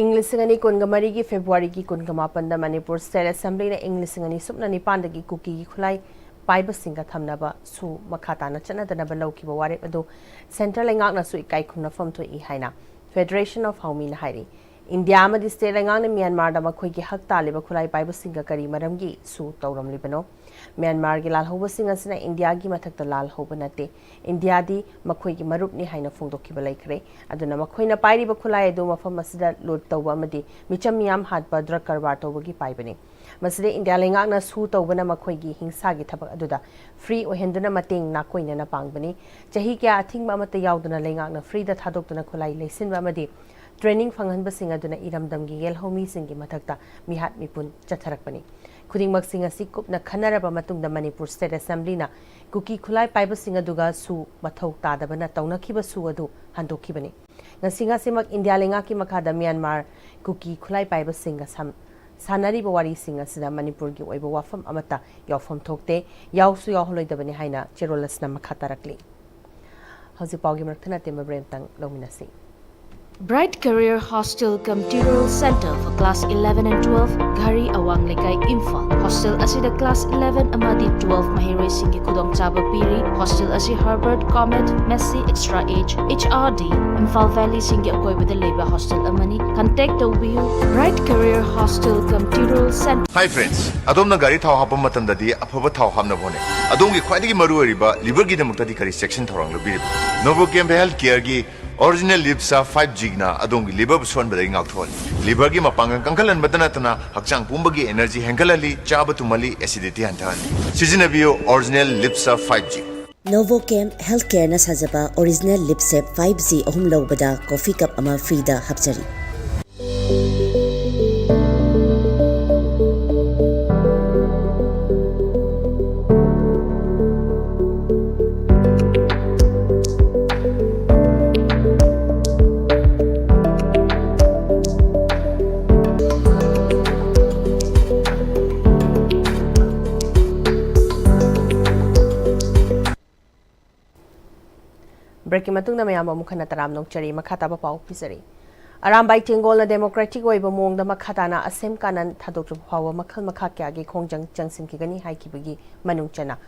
ꯏꯪ ꯂꯤꯁꯤꯡ ꯑꯅꯤ ꯀꯨꯟꯒ ꯃꯔꯤꯒꯤ ꯐꯦꯕ꯭ꯔꯨꯋꯥꯔꯤꯒꯤ ꯀꯨꯟꯒ ꯃꯥꯄꯟꯗ ꯃꯅꯤꯄꯨꯔ ꯁ꯭ꯇꯦꯠ ꯑꯦꯁꯦꯝꯕ꯭ꯂꯤꯅ ꯏꯪ ꯂꯤꯁꯤꯡ ꯑꯅꯤ ꯁꯨꯞꯅ ꯅꯤꯄꯥꯟꯗꯒꯤ ꯀꯨꯀꯤꯒꯤ ꯈꯨꯠꯂꯥꯏ ꯄꯥꯏꯕꯁꯤꯡꯒ ꯊꯝꯅꯕꯁꯨ ꯃꯈꯥ ꯇꯥꯅ ꯆꯠꯅꯗꯅꯕ ꯂꯧꯈꯤꯕ ꯋꯥꯔꯦꯞ ꯑꯗꯨ ꯁꯦꯟꯇ꯭ꯔꯦꯜ ꯂꯩꯉꯥꯛꯅꯁꯨ ꯏꯀꯥꯏ ꯈꯨꯝꯅꯐꯝ ꯊꯣꯛꯏ ꯍꯥꯏꯅ Federation of ꯍꯥꯎꯃꯤꯅ ꯍꯥꯏꯔꯤ꯫ ꯏꯟꯗꯤꯌꯥ ꯑꯃꯗꯤ ꯁ꯭ꯇꯦꯠ ꯂꯩꯉꯥꯛꯅ ꯃ꯭ꯌꯥꯟꯃꯥꯔꯗ ꯃꯈꯣꯏꯒꯤ ꯍꯛ ꯇꯥꯜꯂꯤꯕ ꯈꯨꯠꯂꯥꯏ ꯄꯥꯏꯕꯁꯤꯡꯒ ꯀꯔꯤ ꯃꯔꯝꯒꯤ ꯁꯨ ꯇꯧꯔꯝꯂꯤꯕꯅꯣ? ꯃ꯭ꯌꯥꯟꯃꯥꯔꯒꯤ ꯂꯥꯜꯍꯧꯕꯁꯤꯡ ꯑꯁꯤꯅ ꯏꯟꯗꯤꯌꯥꯒꯤ ꯃꯊꯛꯇ ꯂꯥꯜꯍꯧꯕ ꯅꯠꯇꯦ꯫ ꯏꯟꯗꯤꯌꯥꯗꯤ ꯃꯈꯣꯏꯒꯤ ꯃꯔꯨꯞꯅꯤ ꯍꯥꯏꯅ ꯐꯣꯡꯗꯣꯛꯈꯤꯕ ꯂꯩꯈ꯭ꯔꯦ꯫ ꯑꯗꯨꯅ ꯃꯈꯣꯏꯅ ꯄꯥꯏꯔꯤꯕ ꯈꯨꯠꯂꯥꯏ ꯑꯗꯨ ꯃꯐꯝ ꯑꯁꯤꯗ ꯂꯨꯠ ꯇꯧꯕ ꯑꯃꯗꯤ ꯃꯤꯆꯝ ꯃꯤꯌꯥꯝ ꯍꯥꯠꯄ, ꯗ꯭ꯔꯒ ꯀꯔꯕꯥꯔ ꯇꯧꯕꯒꯤ ꯄꯥꯏꯕꯅꯤ꯫ ꯃꯁꯤꯗ ꯏꯟꯗꯤꯌꯥ ꯂꯩꯉꯥꯛꯅ ꯁꯨ ꯇꯧꯕꯅ ꯃꯈꯣꯏꯒꯤ ꯍꯤꯡꯁꯥꯒꯤ ꯊꯕꯛ ꯑꯗꯨꯗ ꯐ꯭ꯔꯤ ꯑꯣꯏꯍꯟꯗꯨꯅ ꯃꯇꯦꯡ ꯅꯥꯀꯣꯏꯅꯅ ꯄꯥꯡꯕꯅꯤ꯫ ꯆꯍꯤ ꯀꯌꯥ ꯑꯊꯤꯡꯕ ꯑꯃꯠꯇ ꯌꯥꯎꯗꯅ ꯂꯩꯉꯥꯛꯅ ꯐ꯭ꯔꯤꯗ ꯊꯥꯗꯣꯛꯇꯨꯅ ꯈꯨꯠꯂꯥꯏ ꯂꯩꯁꯤꯟꯕ ꯑꯃꯗꯤ ꯇ꯭ꯔꯦꯅꯤꯡ ꯐꯪꯍꯟꯕꯁꯤꯡ ꯑꯗꯨꯅ ꯏꯔꯝꯗꯝꯒꯤ ꯌꯦꯜꯍꯧꯃꯤꯁꯤꯡꯒꯤ ꯃꯊꯛꯇ ꯃꯤꯍꯥꯠ ꯃꯤꯄꯨꯟ ꯆꯠꯊꯔꯛꯄꯅꯤ꯫ ꯈꯨꯗꯤꯡꯃꯛꯁꯤꯡ ꯑꯁꯤ ꯀꯨꯞꯅ ꯈꯟꯅꯔꯕ ꯃꯇꯨꯡꯗ ꯃꯅꯤꯄꯨꯔ ꯁ꯭ꯇꯦꯠ ꯑꯦꯁꯦꯝꯕ꯭ꯂꯤꯅ ꯀꯨꯀꯤ ꯈꯨꯠꯂꯥꯏ ꯄꯥꯏꯕꯁꯤꯡ ꯑꯗꯨꯒ ꯁꯨ ꯃꯊꯧ ꯇꯥꯗꯕꯅ ꯇꯧꯅꯈꯤꯕ ꯁꯨ ꯑꯗꯨ ꯍꯟꯗꯣꯛꯈꯤꯕꯅꯤ꯫ ꯉꯁꯤ ꯉꯁꯤꯃꯛ ꯏꯟꯗꯤꯌꯥ ꯂꯩꯉꯥꯛꯀꯤ ꯃꯈꯥꯗ ꯃ꯭ꯌꯥꯟꯃꯥꯔ ꯀꯨꯀꯤ ꯈꯨꯠꯂꯥꯏ ꯄꯥꯏꯕꯁꯤꯡꯒ ꯁꯝ-, ꯁꯥꯟꯅꯔꯤꯕ ꯋꯥꯔꯤꯁꯤꯡ ꯑꯁꯤꯗ ꯃꯅꯤꯄꯨꯔꯒꯤ ꯑꯣꯏꯕ ꯋꯥꯐꯝ ꯑꯃꯠꯇ ꯌꯥꯎꯐꯝ ꯊꯣꯛꯇꯦ, ꯌꯥꯎꯁꯨ ꯌꯥꯎꯍꯜꯂꯣꯏꯗꯕꯅꯤ ꯍꯥꯏꯅ ꯆꯦꯔꯣꯜ ꯑꯁꯤꯅ ꯃꯈꯥ ꯇꯥꯔꯛꯂꯤ꯫ ꯍꯧꯖꯤꯛ ꯄꯥꯎꯒꯤ ꯃꯔꯛ ꯊꯠꯅ ꯑꯇꯦꯟꯕ ꯕ꯭ꯔꯦꯛ ꯑꯃꯇꯪ ꯂꯧꯃꯤꯟꯅꯁꯤ꯫ Bright Career Hostel cum Tutorial Center for Class eleven and twelve, ꯘꯔꯤ ꯑꯋꯥꯡ ꯂꯩꯀꯥꯏ, ꯏꯝꯐꯥꯜ꯫ ꯍꯣꯁꯇꯦꯜ ꯑꯁꯤꯗ ꯀ꯭ꯂꯥꯁ eleven ꯑꯃꯗꯤ twelve ꯃꯍꯩꯔꯣꯏꯁꯤꯡꯒꯤ ꯈꯨꯗꯣꯡꯆꯥꯕ ꯄꯤꯔꯤ꯫ ꯍꯣꯁꯇꯦꯜ ꯑꯁꯤ Harvard, Comet, Massey, Extra Age, H R D, Imphal ꯚꯦꯂꯤꯁꯤꯡꯒꯤ ꯑꯀꯣꯏꯕꯗ ꯂꯩꯕ ꯍꯣꯁꯇꯦꯜ ꯑꯃꯅꯤ꯫ Contact ꯇꯧꯕꯤꯌꯨ꯫ Bright Career Hostel cum Tutorial Center. Hi friends, ꯑꯗꯣꯝꯅ ꯒꯥꯔꯤ ꯊꯥꯎ ꯍꯥꯞꯄ ꯃꯇꯝꯗꯗꯤ ꯑꯐꯕ ꯊꯥꯎ ꯍꯥꯞꯅꯕ ꯍꯣꯠꯅꯩ꯫ ꯑꯗꯣꯝꯒꯤ ꯈ꯭ꯋꯥꯏꯗꯒꯤ ꯃꯔꯨꯑꯣꯏꯔꯤꯕ ꯂꯤꯚꯔꯒꯤꯗꯃꯛꯇꯗꯤ ꯀꯔꯤ ꯆꯦꯛꯁꯤꯟ ꯊꯧꯔꯥꯡ ꯂꯧꯕꯤꯔꯤꯕ? Novochem Health Careꯒꯤ Original Liver Serve five Gꯅ ꯑꯗꯣꯝꯒꯤ ꯂꯤꯚꯔꯕꯨ ꯁꯣꯛꯍꯟꯕꯗꯒꯤ ꯉꯥꯛꯊꯣꯛꯍꯜꯂꯤ꯫ ꯂꯤꯚꯔꯒꯤ ꯃꯄꯥꯡꯒꯜ ꯀꯟꯈꯠꯍꯟꯕꯇ ꯅꯠꯇꯅ ꯍꯛꯆꯥꯡ ꯄꯨꯝꯕꯒꯤ energy ꯍꯦꯟꯒꯠꯍꯜꯂꯤ, ꯆꯥꯕ ꯇꯨꯝꯍꯜꯂꯤ, acidity ꯍꯟꯊꯍꯜꯂꯤ꯫ ꯁꯤꯖꯤꯟꯅꯕꯤꯌꯨ Original Liver Serve five G꯫ Novochem Health Careꯅ ꯁꯥꯖꯕ Original Liver Serve five G ꯑꯍꯨꯝ ꯂꯧꯕꯗ coffee cup ꯑꯃ ꯐ꯭ꯔꯤꯗ ꯍꯥꯞꯆꯔꯤ꯫ ꯕ꯭ꯔꯦꯛꯀꯤ ꯃꯇꯨꯡꯗ ꯃꯌꯥꯝꯕꯨ ꯑꯃꯨꯛ ꯍꯟꯅ ꯇꯔꯥꯝꯅ ꯑꯣꯛꯆꯔꯤ꯫ ꯃꯈꯥ ꯇꯥꯕ ꯄꯥꯎ ꯄꯤꯖꯔꯤ꯫ ꯑꯔꯥꯝꯕꯥꯏ ꯇꯦꯡꯒꯣꯜꯅ democratic ꯑꯣꯏꯕ ꯃꯑꯣꯡꯗ ꯃꯈꯥ ꯇꯥꯅ ꯑꯁꯦꯝ ꯀꯥꯅꯟ ꯊꯥꯗꯣꯛꯇ꯭ꯔꯤꯕ ꯐꯥꯎꯕ ꯃꯈꯜ ꯃꯈꯥ ꯀꯌꯥꯒꯤ ꯈꯣꯡꯖꯪ ꯆꯪꯁꯤꯟꯈꯤꯒꯅꯤ ꯍꯥꯏꯈꯤꯕꯒꯤ ꯃꯅꯨꯡ ꯆꯟꯅ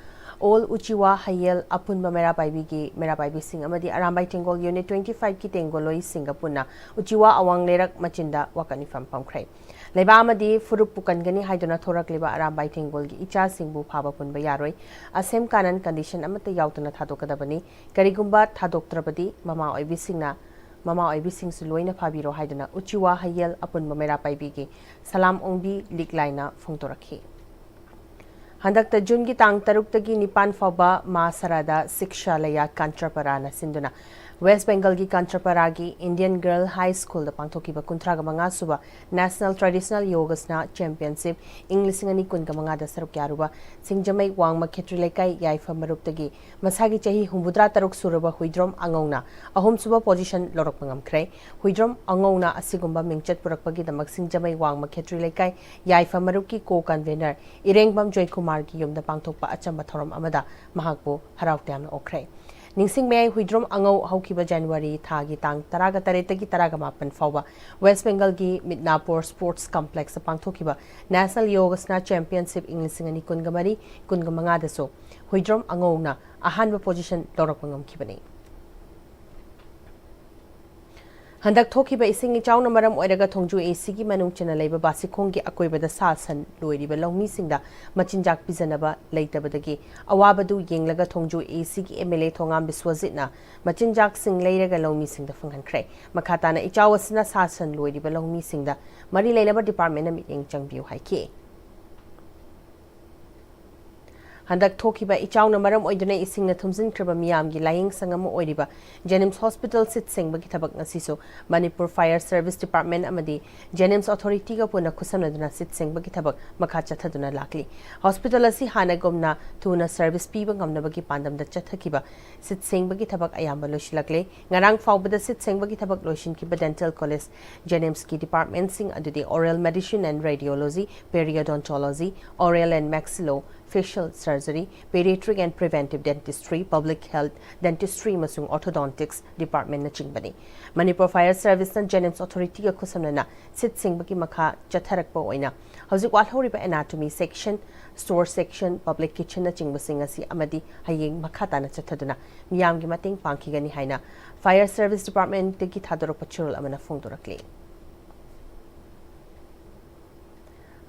All ꯎꯆꯤꯋꯥ ꯍꯌꯦꯜ ꯑꯄꯨꯟꯕ ꯃꯩꯔꯥ ꯄꯥꯏꯕꯤꯒꯤ ꯃꯩꯔꯥ ꯄꯥꯏꯕꯤꯁꯤꯡ ꯑꯃꯗꯤ ꯑꯔꯥꯝꯕꯥꯏ ꯇꯦꯡꯒꯣꯜ Unit twenty five ꯀꯤ ꯇꯦꯡꯒꯣꯜꯂꯣꯏꯁꯤꯡꯒ ꯄꯨꯟꯅ ꯎꯆꯤꯋꯥ ꯑꯋꯥꯡ ꯂꯩꯔꯛ ꯃꯆꯤꯟꯗ ꯋꯥꯀꯠ ꯃꯤꯐꯝ ꯐꯝꯈ꯭ꯔꯦ꯫ ꯂꯩꯕꯥꯛ ꯑꯃꯗꯤ ꯐꯨꯔꯨꯞꯄꯨ ꯀꯟꯒꯅꯤ ꯍꯥꯏꯗꯨꯅ ꯊꯣꯔꯛꯂꯤꯕ ꯑꯔꯥꯝꯕꯥꯏ ꯇꯦꯡꯒꯣꯜꯒꯤ ꯏꯆꯥꯁꯤꯡꯕꯨ ꯐꯥꯕ ꯄꯨꯟꯕ ꯌꯥꯔꯣꯏ꯫ ꯑꯁꯦꯝ ꯀꯥꯅꯟ condition ꯑꯃꯠꯇ ꯌꯥꯎꯗꯅ ꯊꯥꯗꯣꯛꯀꯗꯕꯅꯤ꯫ ꯀꯔꯤꯒꯨꯝꯕ ꯊꯥꯗꯣꯛꯇ꯭ꯔꯕꯗꯤ ꯃꯃꯥ ꯑꯣꯏꯕꯤꯁꯤꯡꯅ, ꯃꯃꯥ ꯑꯣꯏꯕꯤꯁꯤꯡꯁꯨ ꯂꯣꯏꯅ ꯐꯥꯕꯤꯔꯣ ꯍꯥꯏꯗꯨꯅ ꯎꯆꯤꯋꯥ ꯍꯌꯦꯜ ꯑꯄꯨꯟꯕ ꯃꯩꯔꯥ ꯄꯥꯏꯕꯤꯒꯤ ꯁꯂꯥꯝ ꯑꯣꯡꯕꯤ ꯂꯤꯛꯂꯥꯏꯅ ꯐꯣꯡꯗꯣꯔꯛꯈꯤ꯫ ꯍꯟꯗꯛꯇ ꯖꯨꯟꯒꯤ ꯇꯥꯡ ꯇꯔꯨꯛꯇꯒꯤ ꯅꯤꯄꯥꯟ ꯐꯥꯎꯕ ꯃꯥ ꯁꯔꯥꯗ ꯁꯤꯛꯁꯥ ꯂꯌꯥ ꯀꯥꯟꯆ꯭ꯔꯄꯔꯥꯅ ꯁꯤꯟꯗꯨꯅ ꯋꯦꯁ ꯕꯦꯡꯒꯜꯒꯤ ꯀꯥꯟꯆ꯭ꯔꯄꯔꯥꯒꯤ Indian Girl High Schoolꯗ ꯄꯥꯡꯊꯣꯛꯈꯤꯕ ꯀꯨꯟꯊ꯭ꯔꯥꯒ ꯃꯉꯥ ꯁꯨꯕ National Traditional Yogasana Championship ꯏꯪ ꯂꯤꯁꯤꯡ ꯑꯅꯤ ꯀꯨꯟꯒ ꯃꯉꯥꯗ ꯁꯔꯨꯛ ꯌꯥꯔꯨꯕ ꯁꯤꯡꯖꯃꯩ ꯋꯥꯡꯃ ꯈꯦꯇ꯭ꯔꯤ ꯂꯩꯀꯥꯏ ꯌꯥꯏꯐ ꯃꯔꯨꯞꯇꯒꯤ ꯃꯁꯥꯒꯤ ꯆꯍꯤ ꯍꯨꯝꯐꯨꯇꯔꯥ ꯇꯔꯨꯛ ꯁꯨꯔꯕ ꯍꯨꯏꯗ꯭ꯔꯣꯝ ꯑꯉꯧꯅ ꯑꯍꯨꯝꯁꯨꯕ position ꯂꯧꯔꯛꯄ ꯉꯝꯈ꯭ꯔꯦ꯫ ꯍꯨꯏꯗ꯭ꯔꯣꯝ ꯑꯉꯧꯅ ꯑꯁꯤꯒꯨꯝꯕ ꯃꯤꯡꯆꯠ ꯄꯨꯔꯛꯄꯒꯤꯗꯃꯛ ꯁꯤꯡꯖꯃꯩ ꯋꯥꯡꯃ ꯈꯦꯇ꯭ꯔꯤ ꯂꯩꯀꯥꯏ ꯌꯥꯏꯐ ꯃꯔꯨꯞꯀꯤ co-convenor ꯏꯔꯦꯡꯕꯝ ꯖꯣꯏꯀꯨꯃꯥꯔꯒꯤ ꯌꯨꯝꯗ ꯄꯥꯡꯊꯣꯛꯄ ꯑꯆꯝꯕ ꯊꯧꯔꯝ ꯑꯃꯗ ꯃꯍꯥꯛꯄꯨ ꯍꯔꯥꯎ ꯇꯌꯥꯝꯅ ꯑꯣꯛꯈ꯭ꯔꯦ꯫ ꯅꯤꯡꯁꯤꯡꯕ ꯌꯥꯏ, ꯍꯨꯏꯗ꯭ꯔꯣꯝ ꯑꯉꯧ ꯍꯧꯈꯤꯕ January ꯊꯥꯒꯤ ꯇꯥꯡ ꯇꯔꯥꯒ ꯇꯔꯦꯠꯇꯒꯤ ꯇꯔꯥꯒ ꯃꯥꯄꯟ ꯐꯥꯎꯕ ꯋꯦꯁ ꯕꯦꯡꯒꯜꯒꯤ ꯃꯤꯗꯅꯥꯄꯨꯔ Sports Complexꯇ ꯄꯥꯡꯊꯣꯛꯈꯤꯕ National Yogasana Championship ꯏꯪ ꯂꯤꯁꯤꯡ ꯑꯅꯤ ꯀꯨꯟꯒ ꯃꯔꯤ ꯀꯨꯟꯒ ꯃꯉꯥꯗꯁꯨ ꯍꯨꯏꯗ꯭ꯔꯣꯝ ꯑꯉꯧꯅ ꯑꯍꯥꯟꯕ position ꯂꯧꯔꯛꯄ ꯉꯝꯈꯤꯕꯅꯤ꯫ ꯍꯟꯗꯛ ꯊꯣꯛꯈꯤꯕ ꯏꯁꯤꯡ ꯏꯆꯥꯎꯅ ꯃꯔꯝ ꯑꯣꯏꯔꯒ ꯊꯣꯡꯖꯨ ACꯒꯤ ꯃꯅꯨꯡ ꯆꯟꯅ ꯂꯩꯕ ꯕꯥꯁꯤꯈꯣꯡꯒꯤ ꯑꯀꯣꯏꯕꯗ ꯁꯥ ꯁꯟ ꯂꯣꯏꯔꯤꯕ ꯂꯧꯃꯤꯁꯤꯡꯗ ꯃꯆꯤꯟꯖꯥꯛ ꯄꯤꯖꯅꯕ ꯂꯩꯇꯕꯗꯒꯤ ꯑꯋꯥꯕꯗꯨ ꯌꯦꯡꯂꯒ ꯊꯣꯡꯖꯨ ACꯒꯤ MLA ꯊꯣꯉꯥꯝ ꯕꯤꯁ꯭ꯋꯖꯤꯠꯅ ꯃꯆꯤꯟꯖꯥꯛꯁꯤꯡ ꯂꯩꯔꯒ ꯂꯧꯃꯤꯁꯤꯡꯗ ꯐꯪꯍꯟꯈ꯭ꯔꯦ꯫ ꯃꯈꯥ ꯇꯥꯅ ꯏꯆꯥꯎ ꯑꯁꯤꯅ ꯁꯥ ꯁꯟ ꯂꯣꯏꯔꯤꯕ ꯂꯧꯃꯤꯁꯤꯡꯗ ꯃꯔꯤ ꯂꯩꯅꯕ departmentꯅ ꯃꯤꯠꯌꯦꯡ ꯆꯪꯕꯤꯌꯨ ꯍꯥꯏꯈꯤ꯫ ꯍꯟꯗꯛ ꯊꯣꯛꯈꯤꯕ ꯏꯆꯥꯎꯅ ꯃꯔꯝ ꯑꯣꯏꯗꯨꯅ ꯏꯁꯤꯡꯅ ꯊꯨꯝꯖꯤꯟꯈ꯭ꯔꯕ ꯃꯤꯌꯥꯝꯒꯤ ꯂꯥꯌꯦꯡ ꯁꯪ ꯑꯃ ꯑꯣꯏꯔꯤꯕ JNIMS Hospital ꯁꯤꯠ ꯁꯦꯡꯕꯒꯤ ꯊꯕꯛ ꯉꯁꯤꯁꯨ ꯃꯅꯤꯄꯨꯔ Fire Service Department ꯑꯃꯗꯤ JNIMS Authorityꯒ ꯄꯨꯟꯅ ꯈꯨꯠꯁꯝꯅꯗꯨꯅ ꯁꯤꯠ ꯁꯦꯡꯕꯒꯤ ꯊꯕꯛ ꯃꯈꯥ ꯆꯠꯊꯗꯨꯅ ꯂꯥꯛꯂꯤ꯫ Hospital ꯑꯁꯤ ꯍꯥꯟꯅꯒꯨꯝꯅ ꯊꯨꯅ service ꯄꯤꯕ ꯉꯝꯅꯕꯒꯤ ꯄꯥꯟꯗꯝꯗ ꯆꯠꯊꯈꯤꯕ ꯁꯤꯠ ꯁꯦꯡꯕꯒꯤ ꯊꯕꯛ ꯑꯌꯥꯝꯕ ꯂꯣꯏꯁꯤꯜꯂꯛꯂꯦ꯫ ꯉꯔꯥꯡ ꯐꯥꯎꯕꯗ ꯁꯤꯠ ꯁꯦꯡꯕꯒꯤ ꯊꯕꯛ ꯂꯣꯏꯁꯤꯟꯈꯤꯕ Dental College, JNIMSꯀꯤ departmentꯁꯤꯡ ꯑꯗꯨꯗꯤ Oral Medicine and Radiology, Periodontology, Oral and Maxillo facial surgery, pediatric and preventive dentistry, public health dentistry ꯑꯃꯁꯨꯡ orthodontics departmentꯅꯆꯤꯡꯕꯅꯤ꯫ ꯃꯅꯤꯄꯨꯔ Fire Serviceꯅ JNIMS Authorityꯒ ꯈꯨꯠꯁꯝꯅꯅ ꯁꯤꯠ ꯁꯤꯡꯕꯒꯤ ꯃꯈꯥ ꯆꯠꯊꯔꯛꯄ ꯑꯣꯏꯅ ꯍꯧꯖꯤꯛ ꯋꯥꯠꯍꯧꯔꯤꯕ anatomy section, store section, public kitchenꯅꯆꯤꯡꯕꯁꯤꯡ ꯑꯁꯤ ꯑꯃꯗꯤ ꯍꯌꯦꯡ ꯃꯈꯥ ꯇꯥꯅ ꯆꯠꯊꯗꯨꯅ ꯃꯤꯌꯥꯝꯒꯤ ꯃꯇꯦꯡ ꯄꯥꯡꯈꯤꯒꯅꯤ ꯍꯥꯏꯅ Fire Service Departmentꯇꯒꯤ ꯊꯥꯗꯣꯔꯛꯄ ꯆꯦꯔꯣꯜ ꯑꯃꯅ ꯐꯣꯡꯗꯣꯔꯛꯂꯤ꯫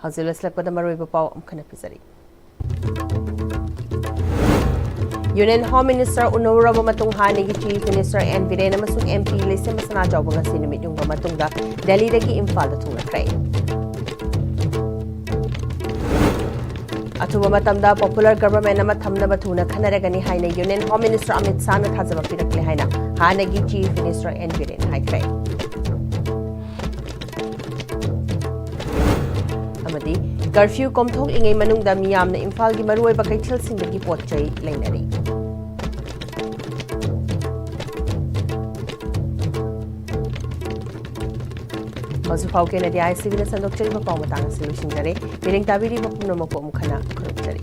ꯍꯧꯖꯤꯛ ꯂꯣꯏꯁꯤꯜꯂꯛꯄꯗ ꯃꯔꯨꯑꯣꯏꯕ ꯄꯥꯎ ꯑꯃꯨꯛ ꯍꯟꯅ ꯄꯤꯖꯔꯤ꯫ Union Home Minister ꯎꯅꯔꯨꯔꯕ ꯃꯇꯨꯡ ꯍꯥꯟꯅꯒꯤ Chief Minister ꯑꯦꯟ ꯕꯤꯔꯦꯟ ꯑꯃꯁꯨꯡ MP ꯂꯩꯁꯦꯝꯕ ꯁꯅꯥꯖꯥꯎꯕ ꯉꯁꯤ ꯅꯨꯃꯤꯠ ꯌꯨꯡꯕ ꯃꯇꯨꯡꯗ ꯗꯦꯜꯂꯤꯗꯒꯤ ꯏꯝꯐꯥꯜꯗ ꯊꯨꯡꯂꯈ꯭ꯔꯦ꯫ ꯑꯊꯨꯕ ꯃꯇꯝꯗ popular government ꯑꯃ ꯊꯝꯅꯕ ꯊꯨꯅ ꯈꯟꯅꯔꯒꯅꯤ ꯍꯥꯏꯅ Union Home Minister ꯑꯃꯤꯠ ꯁꯥꯍꯅ ꯊꯥꯖꯕ ꯄꯤꯔꯛꯂꯦ ꯍꯥꯏꯅ ꯍꯥꯟꯅꯒꯤ Chief Minister ꯑꯦꯟ ꯕꯤꯔꯦꯟ ꯍꯥꯏꯈ꯭ꯔꯦ꯫ ꯑꯃꯗꯤ curfew ꯀꯣꯝꯊꯣꯛꯂꯤꯉꯩ ꯃꯅꯨꯡꯗ ꯃꯤꯌꯥꯝꯅ ꯏꯝꯐꯥꯜꯒꯤ ꯃꯔꯨꯑꯣꯏꯕ ꯀꯩꯊꯦꯜꯁꯤꯡꯗꯒꯤ ꯄꯣꯠ ꯆꯩ ꯂꯩꯅꯔꯤ꯫ ꯍꯧꯖꯤꯛ ꯐꯥꯎꯒꯤ ꯑꯣꯏꯅꯗꯤ ICBꯅ ꯁꯟꯗꯣꯛꯆꯔꯤꯕ ꯄꯥꯎ ꯃꯇꯥꯡ ꯑꯁꯤ ꯂꯣꯏꯁꯤꯟꯖꯔꯦ꯫ ꯃꯤꯠꯌꯦꯡ ꯇꯥꯕꯤꯔꯤꯕ ꯄꯨꯝꯅꯃꯛꯄꯨ ꯑꯃꯨꯛ ꯍꯟꯅ ꯈꯨꯔꯨꯝꯖꯔꯤ꯫